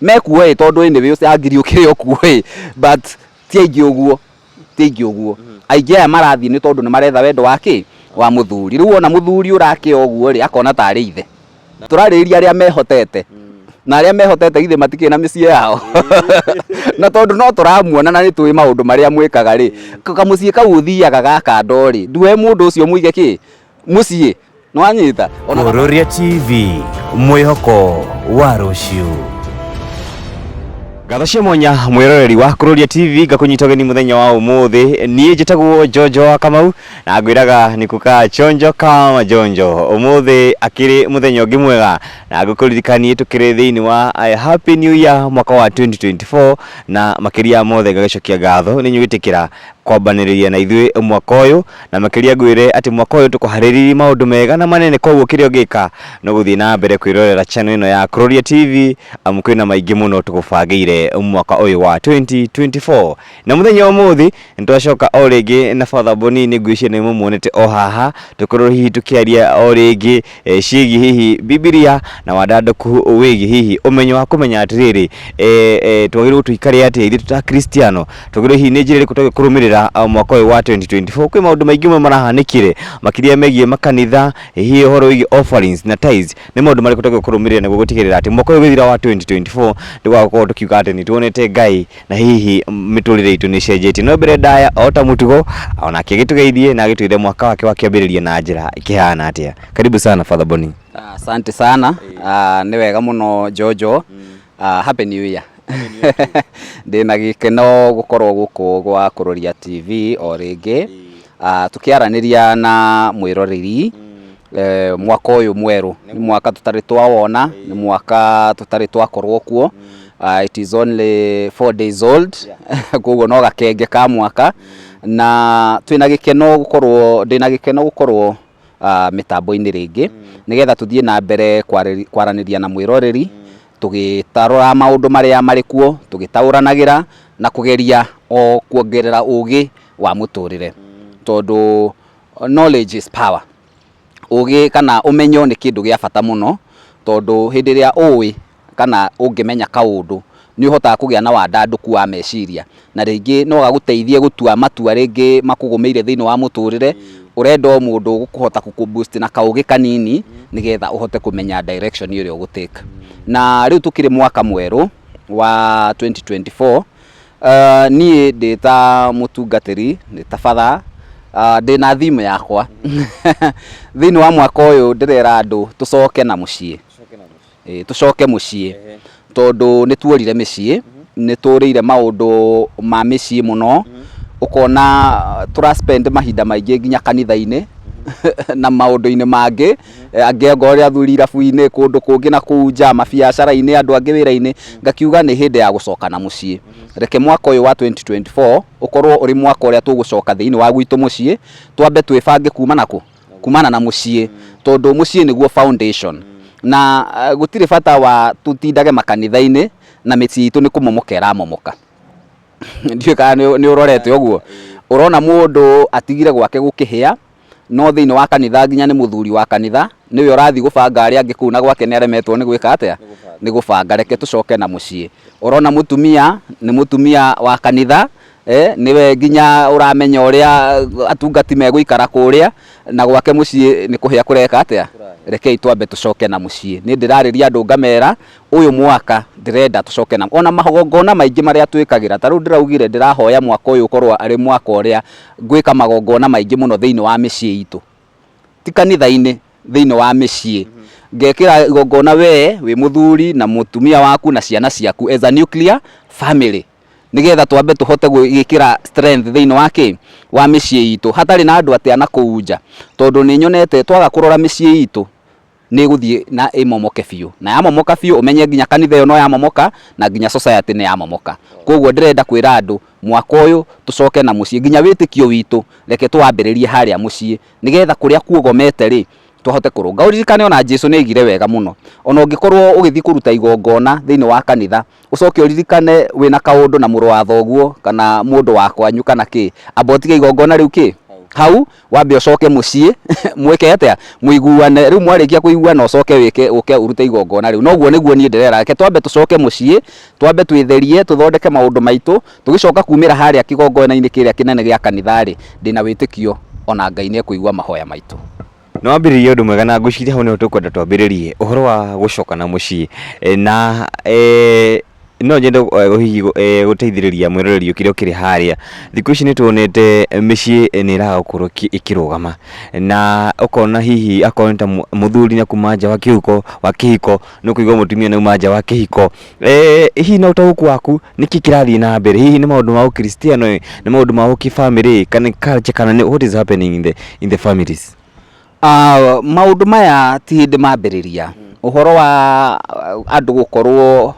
Mekuo ĩ, tondũ anyway ũcangiri ũkĩrĩ o kuo ĩ, but ti aingĩ ũguo, ti aingĩ ũguo. Aingĩ aya marathiĩ nĩ tondũ nĩ maretha wendo wa kĩ? Wa mũthuri. Rĩu wona mũthuri ũrakĩa ũguo rĩ, akona tarĩ ithe. Tũrarĩrĩria arĩa mehotete, na arĩa mehotete githĩ matikĩrĩ na mĩciĩ yao? Na tondũ no tũramuona na nĩ tũĩ maũndũ marĩa mwĩkaga rĩ, kamũciĩ kau ũthiaga gaka ndo rĩ, nduoe mũndũ ũcio mũige kĩ? Mũciĩ. Nĩwanyita? Ona Kururia TV, mwĩhoko wa rũciũ. Ngatho cia mwanya mwĩroreri wa Kururia TV, ngakũnyita ũgeni mũthenya wa ũmũthĩ. Niĩ njĩtagwo Njonjo wa Kamau na ngwĩraga nĩ kukaa chonjo kama jonjo. Ũmũthĩ akĩrĩ mũthenya ũngĩ mwega na ngũkũririkanie tũkĩrĩ thĩinĩ wa Happy New Year mwaka wa 2024, na makĩria mothe ngagĩcokia ngatho nĩ inyuĩ gwĩtĩkĩra kwambanĩrĩria na ithuĩ mwaka ũyũ, na makĩria ngwĩre atĩ mwaka ũyũ tũkũharĩrĩirie maũndũ mega na manene. Koguo kĩrĩa ũngĩka no gũthiĩ na mbere kwĩrorera channel ĩno ya Kururia TV, amu kwĩna maingĩ mũno tũgũbangĩire mwaka ũyũ wa 2024. Na mũthenya wa ũmũthĩ nĩtwacoka o rĩngĩ na Father Boni, ngwĩciria nĩ mũmuonete o haha, tũkorwo hihi tũkĩaria o rĩngĩ ciĩgiĩ hihi Bibilia na wandandũku wĩgiĩ hihi ũmenyo wa kũmenya atĩrĩrĩ, twagĩrĩirwo tũikare atĩa ithuĩ ta Akristiano, twagĩrĩirwo hihi nĩ njĩra ĩrĩkũ twagĩrĩirwo kũrũmĩrĩra mwaka ũyũ wa 2024. Kwĩ maũndũ maingĩ mũno marahanĩkire makĩria megiĩ makanitha, hihi ũhoro wĩgiĩ offerings na tithes, nĩ maũndũ marĩkũ twagĩrĩirwo kũrũmĩrĩra nĩguo gũtigĩrĩra atĩ mwaka ũyũ ũgĩthira wa 2024 ndũgagũkorwo tũkiuga atĩ nĩ tuonete Ngai na hihi mĩtũrĩre itũ nĩ ĩcenjetie. No mbere ndaya, o ta mũtugo, onake agĩtũgeithie na agĩtwĩre mwaka wake wa kĩambĩrĩria na njĩra ĩkĩhana atĩa. Karibu sana, Father Boni. Asante sana. Nĩ wega mũno, Jojo. Happy New Year. Ndĩna gĩkeno gũkorwo gũkũ gwa Kururia TV o rĩngĩ, tũkĩaranĩria na mwĩroreri mwaka ũyũ mwerũ. Nĩ mwaka tũtarĩ twawona, nĩ mwaka tũtarĩ twakorwo kuo. It is only 4 days old, koguo no gakenge ka mwaka, na twĩna gĩkeno gũkorwo, ndĩna gĩkeno gũkorwo mĩtambo-inĩ rĩngĩ nĩgetha tũthiĩ na mbere kwaranĩria na mwĩroreri, tũgĩtarũra maũndũ marĩa marĩ kuo, tũgĩtaũranagĩra na kũgeria o kuongerera ũgĩ wa mũtũrĩre, tondũ knowledge is power. Ũgĩ kana ũmenyo nĩ kĩndũ gĩa bata mũno, tondũ hĩndĩ ĩrĩa ũĩ kana ũngĩmenya kaũndũ, nĩ ũhotaga kũgĩa na wandandũku wa meciria, na rĩngĩ no gagũteithie gũtua matua rĩngĩ makũgũmĩire thĩinĩ wa mũtũrĩre. Ũrenda o mũndũ ũkũhota gũkũ boost na kaũgĩ kanini nĩgetha ũhote kũmenya direction ĩrĩa ũgũ take. Na rĩu tũkĩrĩ mwaka mwerũ wa 2024, niĩ ndĩ ta mũtungatĩri, ndĩ ta father, ndĩna theme yakwa thĩinĩ wa mwaka ũyũ. Ndĩrera andũ tũcoke na mũciĩ. Ĩĩ, tũcoke mũciĩ, tondũ nĩ tuorire mĩciĩ, nĩ tũrĩire maũndũ ma mĩciĩ mũno, ũkona tũra spend mahinda maingĩ nginya kanitha-inĩ na maũndũ-inĩ mangĩ angĩ, ongorwo nĩ athuri irabu-inĩ, kũndũ kũngĩ na kũu nja, mabiacara-inĩ, andũ angĩ wĩra-inĩ. Ngakiuga nĩ hĩndĩ ya gũcoka na mũciĩ. Reke mwaka ũyũ wa 2024 ũkorwo ũrĩ mwaka ũrĩa tũgũcoka thĩinĩ wa gwitũ mũciĩ, twambe twĩbange kuma nakũ, kumana na mũciĩ, tondũ mũciĩ nĩguo foundation, na gũtirĩ bata wa tũtindage makanitha-inĩ na mĩciĩ itũ nĩ kũmomoka ĩramomoka. Ndiũĩ kana nĩ ũrorete ũguo. Ũrona mũndũ atigire gwake gũkĩhĩa, no thĩinĩ wa kanitha nginya nĩ mũthuri wa kanitha, nĩwe ũrathiĩ gũbanga arĩa angĩ kũu, na gwake nĩ aremetwo nĩ gwĩka atĩa? Nĩ gũbanga. Reke tũcoke na mũciĩ. Ũrona mũtumia nĩ mũtumia wa kanitha, nĩwe nginya ũramenya ũrĩa atungati megũikara kũrĩa, na gwake mũciĩ nĩ kũhĩa kũreka atĩa? Rekei twambe tũcoke na mũciĩ. Nĩ ndĩrarĩria andũ ngamera ũyũ mwaka ndĩrenda tũcoke na ona magongona maingĩ marĩa twĩkagĩra. Ta rĩu ndĩraugire ndĩrahoya mwaka ũyũ ũkorwo arĩ mwaka ũrĩa ngwĩka magongona maingĩ mũno thĩinĩ wa mĩciĩ itũ, ti kanitha-inĩ, thĩinĩ wa mĩciĩ. Ngekĩra igongona we wĩ mũthuri na mũtumia waku na ciana ciaku as a nuclear family, nĩgetha twambe tũhote gwĩkĩra strength thĩinĩ wa kĩ wa mĩciĩ itũ hatarĩ na andũ atĩa na kũu nja, tondũ nĩ nyonete twaga kũrora mĩciĩ itũ nĩ ĩgũthiĩ na ĩmomoke biũ, na yamomoka biũ ũmenye nginya kanitha ĩyo no yamomoka na nginya society nĩ yamomoka. Koguo ndĩrenda kwĩra andũ mwaka ũyũ tũcoke na mũciĩ, nginya wĩtĩkio witũ reke tũwambĩrĩrie harĩa mũciĩ, nĩgetha kũrĩa kuogomete rĩ, tũhote kũrũnga. Ũririkane ona Jesu nĩ aigire wega mũno, ona ũngĩkorwo ũgĩthiĩ kũruta igongona thĩinĩ wa kanitha, ũcoke ũririkane wĩna kaũndũ na mũrũ wa thoguo kana mũndũ wa kwanyu kana kĩ, amba ũtige igongona rĩu kĩ. Hau wambe ũcoke mũciĩ mwĩke atĩa? Mũiguane. Rĩu mwarĩkia kũiguana ũcoke wĩke ũke ũrute igongona rĩu. Noguo nĩguo niĩ ndĩrera, reke twambe tũcoke mũciĩ, twambe twĩtherie, tũthondeke maũndũ maitũ, tũgĩcoka kumĩra harĩa kĩgongona-inĩ kĩrĩa kĩnene gĩa kanitha-rĩ, ndĩna wĩtĩkio ona Ngai nĩ ekũigua mahoya maitũ. Nĩ wambĩrĩria ũndũ mwega na ngwĩciria hau nĩho tũkwenda twambĩrĩrie ũhoro wa gũcoka na mũciĩ na no nyende hihi gũteithĩrĩria mwĩroreri kĩrĩa ũkĩrĩ harĩa. Thikũ ici nĩ tuonete mĩciĩ nĩ ĩraga gũkorwo ĩkĩrũgama na ũkona hihi akorwo nĩ ta mũthuri nĩ akuma nja wa kĩhuko wa kĩhiko nĩ ũkũigua mũtumia nĩ auma nja wa kĩhiko. Hihi na ũtaũku waku nĩkĩ kĩrathiĩ na mbere? Hihi nĩ maũndũ ma ũkristiano ĩ, nĩ maũndũ ma ũkĩbamĩrĩ ĩ, kana nĩ culture kana nĩ what is happening in the families? Maũndũ maya ti hĩndĩ mambĩrĩria. Ũhoro wa andũ gũkorwo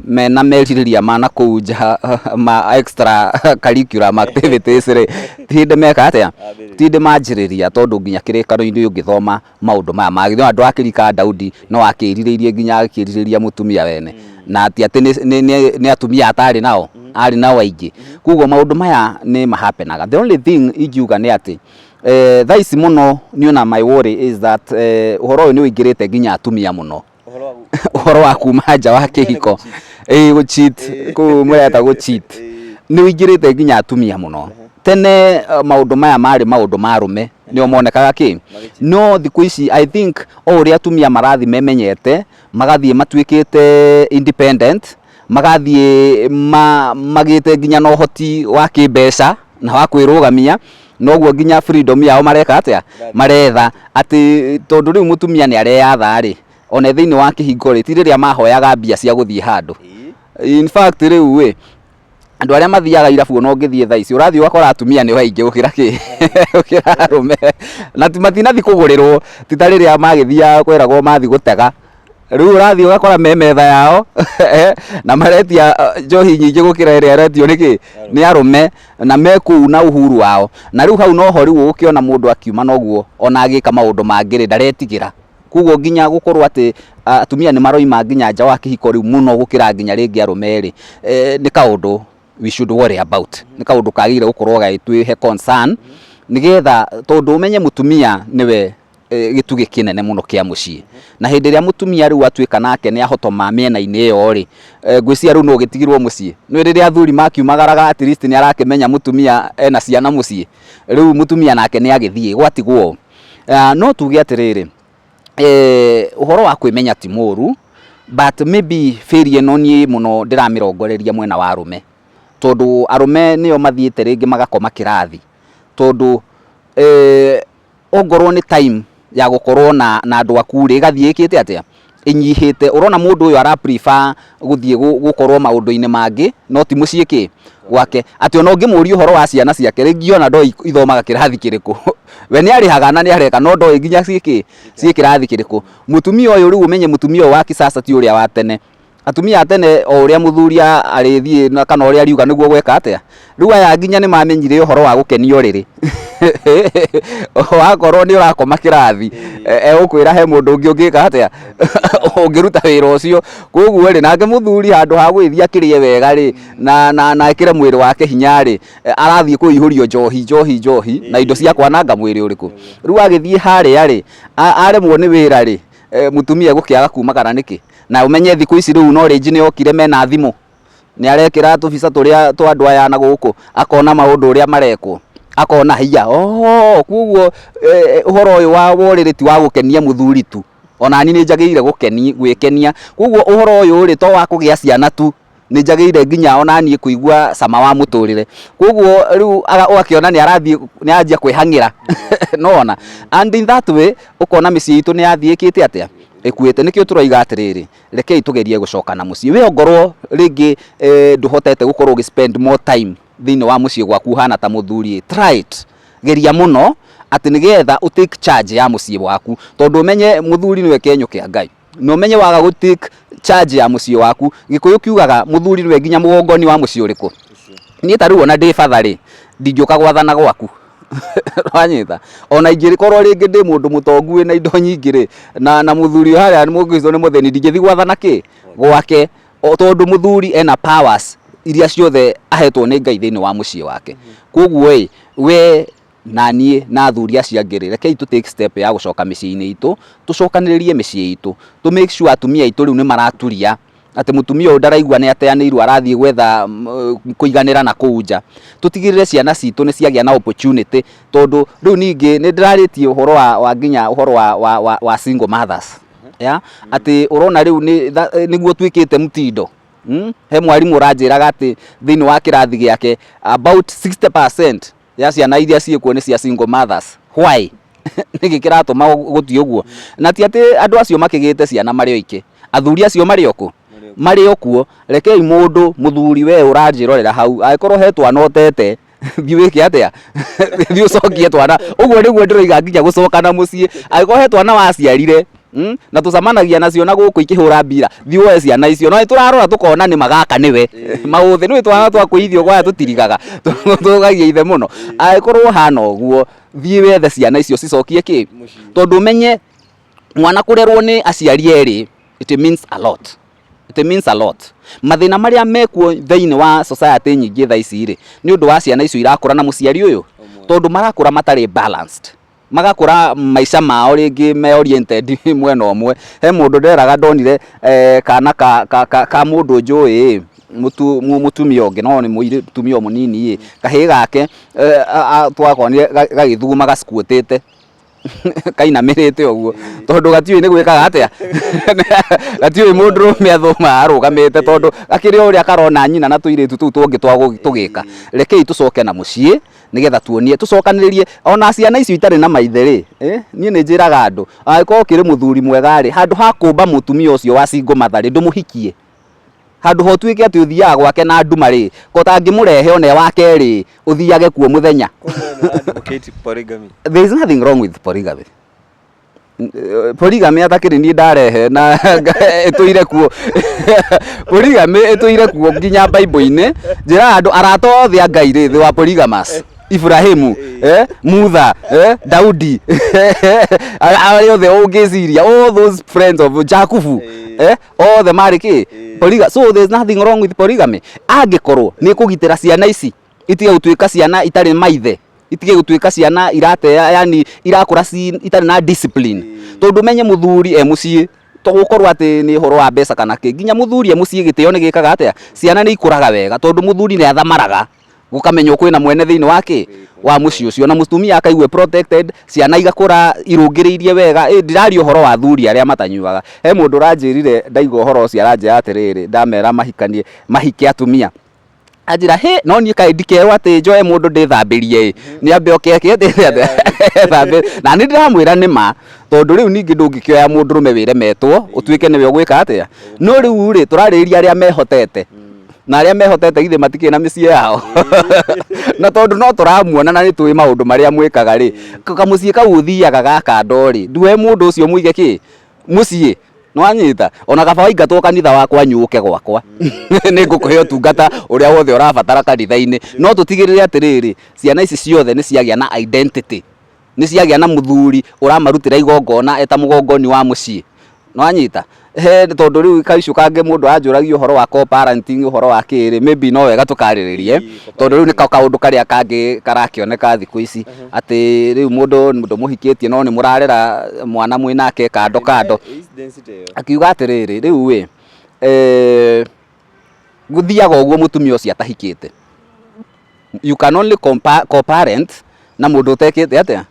mena merirĩria ma nakũu nja ma extra curriculum activities rĩ, ti hĩndĩ meka atĩa? Ti hĩndĩ manjĩrĩria tondũ nginya kĩrĩkanĩro-inĩ ũngĩthoma maũndũ maya ma andũ a kĩrika Daudi no akĩrirĩirie nginya akĩrirĩria mũtumia wene na ti atĩ nĩ atumia atarĩ nao, arĩ nao aingĩ. Koguo maũndũ maya nĩ mahapenaga. The only thing ingiuga nĩ atĩ thaa ici mũno niĩ ona my worry is that ũhoro ũyũ nĩ ũingĩrĩte nginya atumia mũno. Ũhoro wa kuma nja wa kĩhiko, ĩĩ gũ cheat, kũu mũreta gũ cheat, nĩ ũingĩrĩte nginya atumia mũno. Tene maũndũ maya marĩ maũndũ ma arũme nĩo monekaga kĩ, no thikũ ici I think o ũrĩa atumia marathiĩ memenyete, magathiĩ matuĩkĩte independent, magathiĩ magĩte nginya na ũhoti wa kĩmbeca na wa kwĩrũgamia, noguo nginya freedom yao mareka atĩa? Maretha. Atĩ tondũ rĩu mũtumia nĩ areyatha rĩ, ona thĩinĩ wa kĩhingo rĩ, ti rĩrĩa mahoyaga mbia cia gũthiĩ handũ. In fact rĩu ĩ, andũ arĩa mathiaga irabu ona ũngĩthiĩ thaa ici, ũrathiĩ ũgakora atumia nĩo aingĩ gũkĩra kĩ? Gũkĩra arũme. Na matinathi kũgũrĩrwo, ti ta rĩrĩa magĩthiaga kweragwo mathiĩ gũtega. Rĩu ũrathiĩ ũgakora me metha yao na maretia njohi nyingĩ gũkĩra ĩrĩa ĩretio nĩ kĩ? Nĩ arũme na me kũu na uhuru wao. Na rĩu hau noho rĩu ũgũkĩona mũndũ akiuma noguo ona agĩka maũndũ mangĩ rĩ, ndaretigĩra. Koguo nginya gũkorwo atĩ atumia nĩ maroima nginya nja wa kĩhiko rĩu mũno gũkĩra nginya rĩngĩ arũme rĩ, nĩ kaũndũ we should worry about. Nĩ kaũndũ kagĩrĩire gũkorwo gagĩtũhe concern nĩgetha tondũ ũmenye mũtumia nĩwe gĩtugĩ kĩnene mũno kĩa mũciĩ. Na hĩndĩ ĩrĩa mũtumia rĩu atuĩka nake nĩ ahotoma mĩena-inĩ ĩyo rĩ, ngwĩciria rĩu no ũgĩtigirwo mũciĩ. Nĩ rĩrĩa athuri makiumagaraga at least nĩ arakĩmenya mũtumia ena ciana mũciĩ. Rĩu mũtumia nake nĩ agĩthiĩ gwatigwo ũũ. No tuge atĩrĩrĩ, ũhoro wa kwĩmenya ti mũru, but maybe failure ĩno niĩ mũno ndĩramĩrongoreria mwena wa arũme. Tondũ arũme nĩo mathiĩte rĩngĩ magakoma kĩrathi. Tondũ ongorwo nĩ time ya gũkorwo na andũ aku rĩ, ĩgathiĩ ĩkĩte atĩa? Ĩnyihĩte. Ũrona mũndũ ũyũ ara prefer gũthiĩ gũkorwo maũndũ-inĩ mangĩ no ti mũciĩ kĩ? Gwake. Atĩ ona ũngĩmũria ũhoro wa ciana ciake rĩngĩ ona ndoĩ ithomaga kĩrathi kĩrĩkũ. We nĩ arĩhaga na nĩ areka no ndoĩ nginya ciĩ kĩ? Ciĩ kĩrathi kĩrĩkũ. Mũtumia ũyũ rĩu ũmenye mũtumia ũyũ wa kisasa ti ũrĩa wa tene. Atumia a tene o ũrĩa mũthuri arĩthiĩ na kana ũrĩa ariuga nĩguo gweka atĩa. Rĩu aya nginya nĩ mamenyire ũhoro wa gũkenio ũrĩrĩ. Wakorwo nĩ ũrakoma kĩrathi, egũkwĩra he mũndũ ũngĩ ũngĩka atĩa? Ũngĩruta wĩra ũcio. Koguo rĩ, nake mũthuri handũ ha gũgĩthiĩ akĩrĩe wega rĩ, na ekĩre mwĩrĩ wake hinya rĩ, arathiĩ kũihũrio njohi njohi njohi na indo cia kwananga mwĩrĩ ũrĩkũ? Rĩu agĩthiĩ harĩa rĩ, aremwo nĩ wĩra rĩ, mũtumia egũkĩaga kumagara nĩkĩ? Na ũmenye thikũ ici rĩu knowledge nĩ yokire mena thimũ. Nĩ arekĩra tũbica tũrĩa twa andũ aya na gũkũ, akona maũndũ ũrĩa marekwo, akona haiya, oh koguo ũhoro ũyũ wa ũrĩrĩ ti wa gũkenia mũthuri tu, ona niĩ nĩ njagĩrĩire gwĩkenia. Koguo ũhoro ũyũ rĩ, to wa kũgĩa ciana tu, nĩ njagĩrĩire nginya ona niĩ kũigua cama wa mũtũrĩre. Koguo rĩu ũgakĩona nĩ arathiĩ nĩ aranjia kwĩhang'ĩra, nĩwona? And in that way ũkona mĩciĩ itũ nĩ yathiĩ ĩkĩte atĩa? Ĩkuĩte. Nĩkĩo tũroiga atĩrĩrĩ, rekei tũgerie gũcoka na mũciĩ. We ongorwo rĩngĩ ndũhotete gũkorwo ũgĩ spend more time thĩinĩ wa mũciĩ gwaku ũhana ta mũthuri ĩ, try it. Geria mũno atĩ nĩgetha ũ take charge ya mũciĩ waku. Tondũ ũmenye mũthuri nĩwe kĩenyũ kĩa Ngai. Na ũmenye waga gũ take charge ya mũciĩ waku, Gĩkũyũ kiugaga mũthuri nĩwe nginya mũgongoni wa mũciĩ ũrĩkũ? Niĩ ta rĩu ona ndĩ batha rĩ, ndingĩũka gwathana gwaku. Wanyita? Ona ingĩkorwo rĩngĩ ndĩ mũndũ mũtongu wĩna indo nyingĩ rĩ, na mũthuri ũyũ harĩa mũgĩcwo nĩ mũthĩni, ndingĩthiĩ gwathana kĩ? Gwake. Tondũ mũthuri ena powers iria ciothe ahetwo nĩ Ngai thĩinĩ wa mũciĩ wake. Koguo ĩ, we Na niĩ na athuri acio angĩ rĩ, rekei tũ take step ya gũcoka mĩciĩ-inĩ itũ, tũcokanĩrĩrie mĩciĩ itũ, tũ make sure atumia aitũ rĩu nĩ maraturia, atĩ mũtumia ũyũ ndaraigua nĩ ateanĩirwo arathiĩ gwetha kũiganĩra na kũu nja. Tũtigĩrĩre ciana citũ nĩ ciagĩa na opportunity, tondũ rĩu ningĩ nĩ ndĩrarĩtie ũhoro wa nginya ũhoro wa single mothers, yeah, atĩ ũrona rĩu nĩguo ũtuĩkĩte mtindo. He mwarimũ ũranjĩraga atĩ thĩinĩ wa kĩrathi gĩake about 60% ya ciana iria ciĩkuo nĩ cia single mothers. Why? Nĩkĩ kĩratũma gũthiĩ ũguo? Na ti atĩ andũ acio makĩgĩte ciana marĩ oike, athuri acio marĩ o kũ? Marĩ o kuo. Rekei mũndũ mũthuri we ũranjĩrorera hau, angĩkorwo he twana ũtete, thiĩ wĩke atĩa? Thiĩ ũcokie twana. Ũguo nĩguo ndĩroiga nginya gũcoka na mũciĩ. Angĩkorwo he twana waciarire, Na tũcemanagia nacio na gũkũ ikĩhũra mbira, thiĩ woe ciana icio. No nĩtũrarora tũkona nĩma gaka nĩwe. Maũthĩ nĩũĩ twana twa kũiyithio gwaya tũtirigaga, tũthũkagia ithe mũno. Angĩkorwo ũhana ũguo, thiĩ wethe ciana icio cicokie kĩ? Tondũ ũmenye mwana kũrerwo nĩ aciari erĩ, it means a lot. It means a lot. Mathĩna marĩa mekuo thĩinĩ wa society nyingĩ thaa ici rĩ, nĩ ũndũ wa ciana icio irakũra na mũciari ũyũ, tondũ marakũra matarĩ balanced. Magakũra maica mao rĩngĩ me oriented mwena ũmwe. He mũndũ nderaga ndonire kana ka mũndũ njũĩ ĩ, mũtumia ũngĩ no nĩ mũtumia o mũnini ĩ, kahĩĩ gake twakonire gagĩthuguma ga squat ĩte kainamĩrĩte ũguo, tondũ gatiũĩ nĩ gwĩkaga atĩa, gatiũĩ mũndũrũme athumaga arũgamĩte tondũ gakĩrĩ o ũrĩa karona nyina na tũirĩtu tũu tũngĩ tũgĩka. Rekei tũcoke na mũciĩ nĩgetha tuonie tũcokanĩrĩrie ona ciana icio itarĩ na maithe rĩ, niĩ nĩ njĩraga andũ angĩkorwo ũkĩrĩ mũthuri mwega rĩ, handũ ha kũmba mũtumia ũcio wa single mother rĩ, ndũmũhikie. Handũ ha ũtuĩke atĩ ũthiaga gwake na nduma rĩ, ko ũtangĩmũrehe ona e wa kerĩ ũthiage kuo mũthenya. There is nothing wrong with polygamy. Polygamy atakĩrĩ niĩ ndarehe na ĩtũire kuo. Polygamy ĩtũire kuo nginya Bible-inĩ. Njĩraga andũ arata othe a Ngai rĩ, they were polygamous. Ibrahimu, Mutha, Daudi, arĩa othe ũngĩciria, all those friends of Jakubu, othe marĩ kĩ? Polyga-. So there is nothing wrong with polygamy. Angĩkorwo nĩ kũgitĩra ciana ici itige gũtuĩka ciana itarĩ maithe, itige gũtuĩka ciana iratea, yani irakũra itarĩ na discipline. Tondũ ũmenye mũthuri e mũciĩ, to gũkorwo atĩ nĩ ũhoro wa mbeca kana kĩ, nginya mũthuri e mũciĩ gĩtĩo nĩ gĩkaga atĩa? Ciana nĩ ikũraga wega tondũ mũthuri nĩ athamaraga gũkamenywo kwĩna mwene thĩinĩ wa kĩ? Wa mũciĩ ũcio. Na mũtumia akaigua e protected, ciana igakũra irũngĩrĩirie wega. Ndiraria ũhoro wa athuri arĩa matanyuaga. He mũndũ ũranjĩrire ndaigua ũhoro ũcio aranjĩra atĩrĩrĩ, ndamera mahikanie, mahike atumia. Anjĩra hĩ, no niĩ kaĩ ndikerwo atĩ njoe mũndũ ndĩthambĩrie ĩ, nĩ ambe oke eke atĩa? Ethambĩrie. Na nĩ ndĩramwĩra nĩ ma, tondũ rĩu ningĩ ndũngĩkĩoya mũndũrũme wĩre metwo, ũtuĩke nĩwe ũgwĩka atĩa? No rĩu rĩ, tũrarĩrĩria arĩa mehotete. Na arĩa mehotete githĩ matikĩrĩ na mĩciĩ yao? Na tondũ no tũramuona na nĩ tũĩ maũndũ marĩa mwĩkaga rĩ, kamũciĩ kau ũthiaga gaka ndo rĩ, nduoe mũndũ ũcio mũige kĩ? Mũciĩ. Nĩ wanyita? Ona kaba waingatwo kanitha wa kwanyu ũke gwakwa. Nĩ ngũkũhe ũtungata ũrĩa wothe ũrabatara kanitha-inĩ. No tũtigĩrĩre atĩrĩrĩ, ciana ici ciothe nĩ ciagĩa na identity. Nĩ ciagĩa na mũthuri ũramarutĩra igongona eta mũgongoni wa mũciĩ. Nĩ wanyita? He tondũ rĩu ka issue kangĩ mũndũ anjũragia ũhoro wa co-parenting ũhoro wa kĩ rĩ, maybe no wega tũkarĩrĩrie, tondũ rĩu nĩko kaũndũ karĩa kangĩ karakĩoneka thikũ ici, atĩ rĩu mũndũ ndũmũhikĩtie no nĩ mũrarera mwana mwĩ nake kando kando. Akiuga atĩrĩrĩ, rĩu ĩ, gũthiaga ũguo mũtumia ũcio atahikĩte. You can only co-parent na mũndũ ũtekĩte atĩa?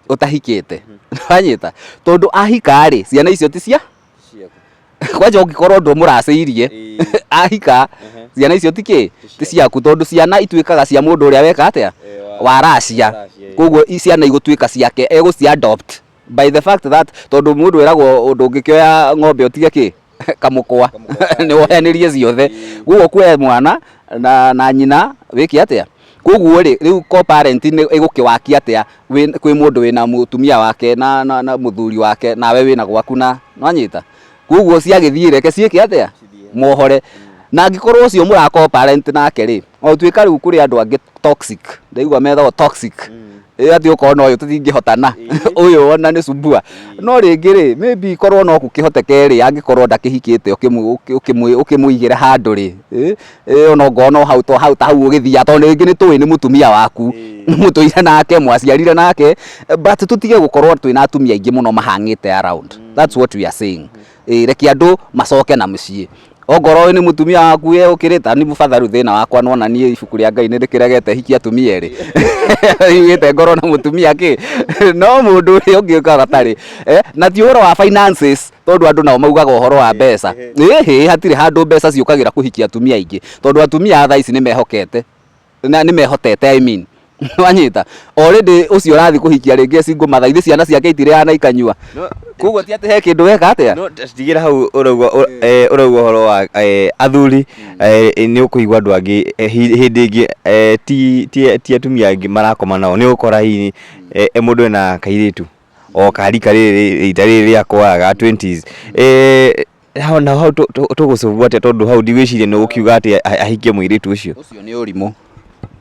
Ũtahikĩte. Wanyita? Tondũ ahika rĩ, ciana icio ti cia kwanja ũngĩkorwo ndũmũracĩirie ahika ciana icio ti kĩ? Ti ciaku tondũ ciana ituĩkaga cia mũndũ ũrĩa weka atĩa? Waracia. Koguo ciana igũtuĩka ciake, egũci adopt by the fact that tondũ mũndũ eragwo ndũngĩkĩoya ng'ombe ũtige kĩ? Kamũkwa. Nĩ woyanĩrie ciothe. Koguo kuoya mwana na nyina wĩke atĩa? Koguo rĩ, rĩu co-parenting ĩgũkĩwakia atĩa kwĩ mũndũ wĩna mũtumia wake na mũthuri wake nawe wĩna gwaku na nĩwanyita? Koguo ciagĩthiĩ reke ciĩke atĩa? Mohore. Na angĩkorwo ũcio mũra co-parent nake rĩ, ona gũtuĩka rĩu kũrĩ andũ angĩ toxic, ndaigua metagwo toxic. Ĩ atĩ ũkona ũyũ tũtingĩhotana, ũyũ ona nĩ sumbua. No rĩngĩ rĩ, maybe korwo no gũkĩhoteke rĩ, angĩkorwo ndakĩhikĩte ũkĩmũigĩre handũ rĩ, ona ongorwo no hau hau ta hau ũgĩthiaga, tondũ rĩngĩ nĩ tũĩ nĩ mũtumia waku, mũtũire nake, mwaciarire nake, but tũtige gũkorwo twĩna atumia aingĩ mũno mahang'ĩte around. That's what we are saying. Ĩĩ reke andũ macoke na mũciĩ. Ongorwo ũyũ nĩ mũtumia waku we ũkĩrĩ ta nĩ father rĩu thĩna wakwa nĩwona niĩ ibuku rĩa Ngai nĩ rĩkĩregete hikie atumia erĩ. Riugĩte ngorwo na mũtumia kĩ no mũndũ ũrĩa ũngĩ ũkaga gatarĩ. Na ti ũhoro wa finances tondũ andũ nao maugaga ũhoro wa mbeca. Ĩhĩ hatirĩ handũ mbeca ciũkagĩra kũhikia atumia aingĩ tondũ atumia a thaa ici nĩ mehokete. Na nĩ mehotete I mean. Wanyita? Already ũcio ũrathiĩ kũhikia rĩngĩ e single mother, ithe ciana ciake itirĩaga na ikanyua. Koguo ti atĩ he kĩndũ weka atĩa? No tigĩra hau ũrauga ũrauga ũhoro wa athuri nĩ ũkũigua andũ angĩ hĩndĩ ĩngĩ ti ti ti atumia angĩ marakoma nao nĩ ũgũkora hihi mũndũ ena kairĩtu o ka rika rĩrĩ rita rĩrĩ rĩakwa ga twenties hau naho hau tũgũcũbwo atĩa tondũ hau ndigwĩciria nĩ ũgũkiuga atĩ ahikie mũirĩtu ũcio. Ũcio nĩ ũrimũ,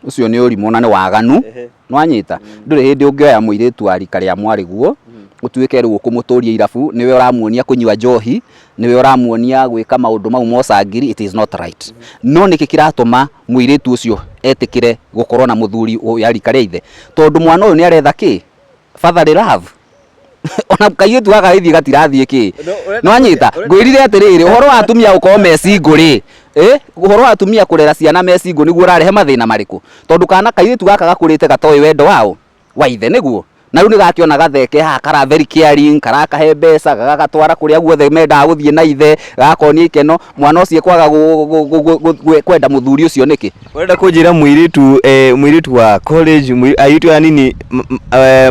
ũcio nĩ ũrimũ na nĩ waganu, nĩ wanyita? Ndũrĩ hĩndĩ ũngĩoya mũirĩtu wa rika rĩa mwarĩguo, ũtuĩke rĩu ũkũmũtũria irabu, nĩwe ũramuonia kũnyua njohi, nĩwe ũramuonia gwĩka maũndũ mau ma ũcangiri, it is not right. No nĩkĩ kĩratũma mũirĩtu ũcio etĩkĩre gũkorwo na mũthuri wa rika rĩa ithe? Tondũ mwana ũyũ nĩ aretha kĩ? Fatherly love. Ona kairĩtu gaka gagĩthiĩ gatirathiĩ kĩ? Nĩwanyita? Ngwĩrire atĩrĩrĩ, ũhoro wa atumia gũkorwo me single rĩ, ũhoro wa atumia kũrera ciana me single nĩguo ũrarehe mathĩna marĩkũ? Tondũ kana kairĩtu gaka gakũrĩte gatoĩ wendo waũ? Wa ithe, nĩguo? Na rĩu nĩgakĩona gathe ke haha kara very caring, karakahe mbeca, gagagatwara kũrĩa guothe mendaga gũthiĩ na ithe, gagakonia ikeno, mwana ũcio ekwaga kwenda mũthuri ũcio nĩkĩ? Ũrenda kũnjĩra mũirĩtu mũirĩtu wa college airĩtu aya nini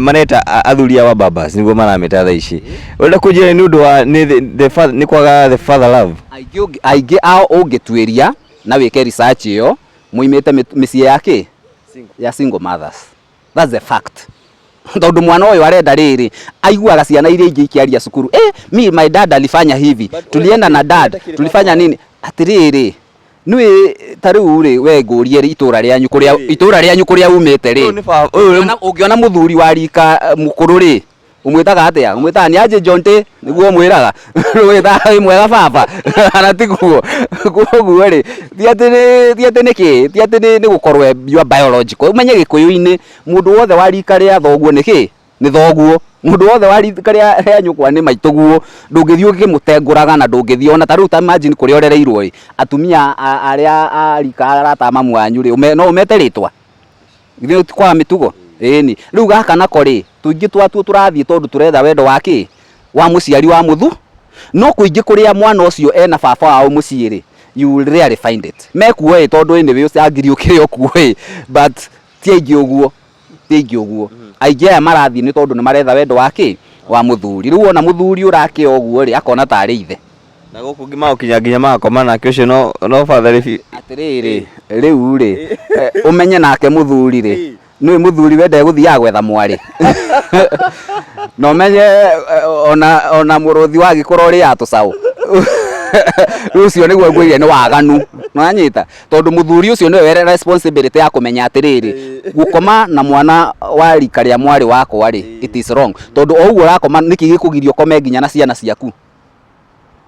mareta athuri awa babas nĩguo marameta thaa ici. Ũrenda kũnjĩra nĩ ũndũ wa nĩ the father nĩ kwaga the father love? Aingĩ aingĩ ao ũngĩtuĩria na wĩke research ĩyo moimĩte mĩciĩ ya kĩ? Ya single mothers. That's the fact. Tondũ mwana ũyũ arenda rĩrĩ, aiguaga ciana iria ingĩ ikĩaria cukuru, eh, me my dad alifanya hivi, tulienda na dad, tulifanya nini. Atĩrĩrĩ, nĩũĩ ta rĩu rĩ, we ngũrie rĩ, itũra rĩanyu kũrĩa, itũra rĩanyu kũrĩa umĩte rĩ, ũngĩona mũthuri wa rika mũkũrũ rĩ, Ũmwĩtaga atĩa? Ũmwĩtaga nĩ aje Jonte? Nĩguo ũmwĩraga? Ũmwĩtaga wĩ mwega baba? Kana tiguo? Koguo rĩ, ti atĩ nĩ ti atĩ nĩ kĩ? Ti atĩ nĩ gũkorwo you are biological. Ũmenye gĩkũyũ-inĩ mũndũ wothe wa rika rĩa thoguo nĩ kĩ? Nĩ thoguo. Mũndũ wothe wa rika rĩa nyũkwa nĩ maitũguo. Ndũngĩthiĩ ũkĩmũtengũraga na ndũngĩthiĩ ona ta rĩu ta imagine kũrĩa ũrereirwo ĩ, atumia arĩa a rika arata a mamu wanyu rĩ, no ũmete rĩtwa? Githĩ ti kwaga mĩtugo? Ĩni. Rĩu gaka nako rĩ, tũingĩ twatuo tũrathiĩ tondũ tũretha wendo wa kĩ? Wa mũciari wa mũthu. No kũingĩ kũrĩa mwana ũcio ena baba wao mũciĩ rĩ, you will rarely find it. Mekuo ĩ, tondũ anyway ũcangiri ũkĩrĩ o kuo ĩ, but ti aingĩ ũguo, ti aingĩ ũguo. Aingĩ aya marathiĩ nĩ tondũ nĩ maretha wendo wa kĩ? Wa mũthuri. Rĩu wona mũthuri ũrakĩo ũguo rĩ, akona tarĩ ithe. Na gũkũ ngĩ magũkinya nginya magakoma nake ũcio no no father biũ. Atĩrĩrĩ, rĩu rĩ, ũmenye nake mũthuri rĩ, nĩũĩ mũthuri we ndegũthiaga gwetha mwarĩ? Na ũmenye ona ona mũrũthi wagĩkũra ũrĩaga tũcaũ. Rĩu ũcio nĩguo ngwĩrire nĩ waganu, nĩwanyita? Tondũ mũthuri ũcio nĩwe wĩ responsibility ya kũmenya atĩrĩrĩ, gũkoma na mwana wa rika rĩa mwarĩ wakwa rĩ, it is wrong. Tondũ o ũguo ũrakoma nĩkĩ gĩkũgiria ũkome nginya na ciana ciaku?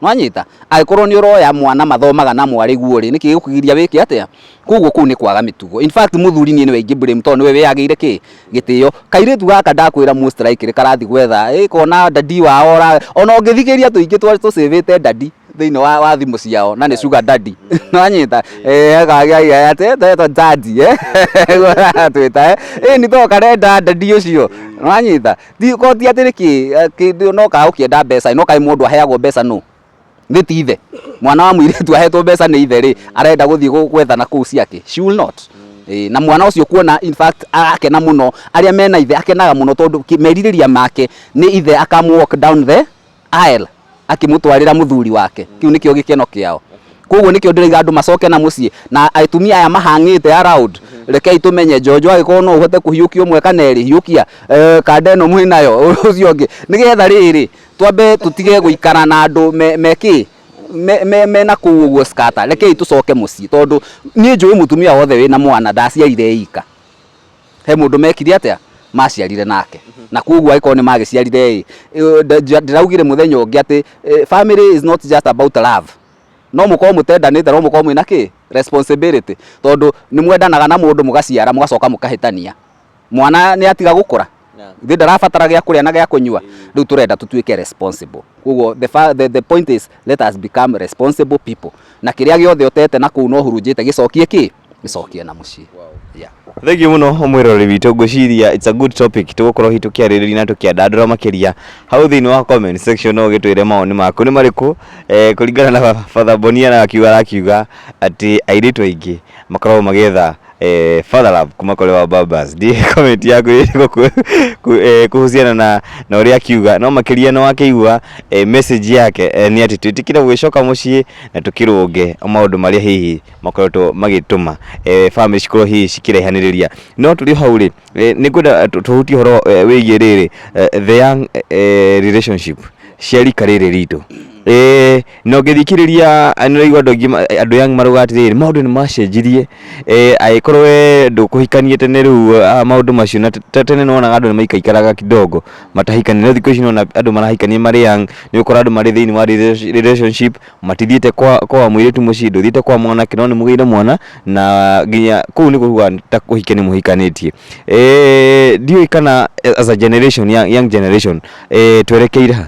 Nĩwanyita? Angĩkorwo nĩ ũroya mwana mathomaga na mwarĩ guo rĩ, nĩkĩ gĩgũkũgiria wĩke atĩa? Koguo kũu nĩ kwaga mĩtugo. In fact mũthuri niĩ nĩwe ingĩ blame tondũ nĩwe wĩyagĩire kĩ? Gĩtĩo. Kairĩtu gaka ndakwĩra most likely karathiĩ gwetha, ĩ kona daddy wao ũra, ona ũngĩthikĩrĩria tũingĩ tũcĩvĩte daddy thĩinĩ wa thimũ ciao na nĩ sugar daddy. Nĩwanyita? Etagwo daddy aratwĩta ĩni to karenda daddy ũcio. Nĩwanyita? Ti ko ti atĩ nĩkĩ kĩndũ no kaga ũkĩenda mbeca no kaĩ mũndũ aheagwo mbeca nũ? Nĩ ti ithe. Mwana wa mũirĩtu ahetwo mbeca nĩ ithe rĩ, arenda gũthiĩ gwetha na kũu ciake? She will not. Ĩĩ na mwana ũcio kuona in fact arakena mũno, arĩa mena ithe akenaga mũno tondũ merirĩria make nĩ ithe akamũ walk down the aisle akĩmũtwarĩra mũthuri wake. Kĩu nĩkĩo gĩkeno kĩao. Koguo nĩkĩo ndĩraiga andũ macoke na mũciĩ na atumia aya mahang'ĩte around, rekei tũmenye njonjo angĩkorwo no ũhote kũhiũkia ũmwe kana erĩ, hiũkia, kanda ĩno mwĩnayo ũcio ũngĩ, nĩgetha rĩrĩ twambe tũtige gũikara na andũ me kĩ, mena kũu ũguo scatter, rekei tũcoke mũciĩ tondũ niĩ njũĩ mũtumia wothe wĩna mwana ndaciarire e ika. He mũndũ mekire atĩa? Maciarire nake na koguo angĩkorwo nĩ magĩciarire ĩ, ndĩraugire mũthenya ũngĩ atĩ family is not just about love. No mũkorwo mũtendanĩte, no mũkorwo mwĩna kĩ responsibility, tondũ nĩ mwendanaga na mũndũ, mũgaciara, mũgacoka mũkahĩtania, mwana nĩ atiga gũkũra thĩ, ndarabatara gĩa kũrĩa na gĩa kũnyua. Rĩu tũrenda tũtuĩke responsible. Koguo the point is, let us become responsible people, na kĩrĩa gĩothe ũtete na kũu no hurunjĩte, gĩcokie kĩ gĩcokie na mũciĩ, yeah. Thank you mũno, mwĩroreri witũ. Ngwĩciria it's a good topic tũgũkorwo hihi tũkĩarĩrĩria na tũkĩandandũra makĩria hau thĩinĩ wa comment section. No ũgĩtwĩre mawoni maku nĩ marĩkũ kũringana na Father Bonia, na akiuga arakiuga atĩ airĩtu aingĩ makoragwo magĩetha father love kuma kũrĩ wa babas. Ndiĩ comment yaku ĩrĩkũ kuhusiana na ũrĩa akiuga, no makĩria nĩ wakĩigua message yake nĩ atĩ twĩtĩkĩre gũgĩcoka mũciĩ na tũkĩrũnge maũndũ marĩa hihi makoretwo magĩtũma family cikorwo hihi cikĩraihanĩrĩria. No tũrĩ o hau rĩ, nĩ ngwenda tũhutie ũhoro wĩgiĩ rĩrĩ the young relationship cia rika rĩrĩ ritũ. Na ũngĩthikĩrĩria nĩ ũraigua andũ aingĩ andũ young marauga atĩrĩrĩ, maũndũ nĩ macenjirie. Angĩkorwo we ndũkũhikania tene rĩu, maũndũ macio na tene nĩ wonaga andũ nĩ maikaikaraga kidogo matahikania, no thikũ ici nĩwona andũ marahikania marĩ young. Nĩ ũkora andũ marĩ thĩinĩ wa relationship matithiĩte kwa mũirĩtu mũciĩ, ndũthiĩte kwa mwanake, no nĩ mũgĩire mwana na nginya kũu nĩ kuga ta kũhikania mũhikanĩtie. Ndiũĩ kana as a generation, young generation, twerekeire ha?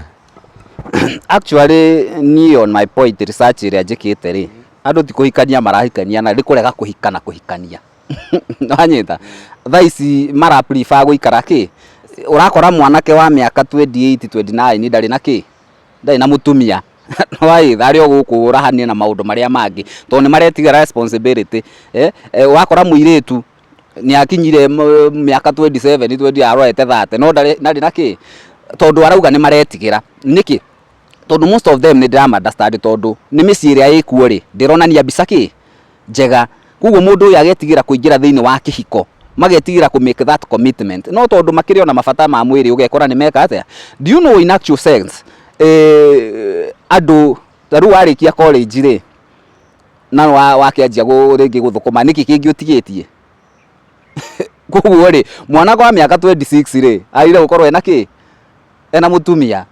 Actually, niĩ on my point, research ĩrĩa njĩkĩte rĩ, andũ ti kũhikania marahikania, na nĩ kũrega kũhikana kũhikania. Wanyita? Thaa ici mara prefer gũikara kĩ, ũrakora mwanake wa mĩaka 28 29 ndarĩ na kĩ, ndarĩ na mũtumia. Waitha arĩ o gũkũ ũrahania na maũndũ marĩa mangĩ, tondũ nĩ maretigĩra responsibility. Wakora mũirĩtu nĩ akinyire mĩaka 27 20, arorete 30, no ndarĩ na kĩ, tondũ arauga nĩ maretigĩra. Nĩkĩ? Tondũ most of them nĩ ndĩrama understand, tondũ nĩ mĩciĩ ĩrĩa ĩkuo rĩ, ndĩronania mbica kĩ njega. Koguo mũndũ ũyũ agetigĩra kũingĩra thĩinĩ wa kĩhiko, magetigĩra kũ make that commitment, no tondũ makĩrĩ ona mabata ma mwĩrĩ, ũgekora nĩ meka atĩa. Do you know, in actual sense, andũ ta rĩu warĩkia college rĩ, na wakĩanjia rĩngĩ gũthũkũma, nĩkĩ kĩngĩ ũtigĩtie? Koguo rĩ, mwana kwa mĩaka 26 rĩ, agĩrĩire gũkorwo ena kĩ, ena mũtumia.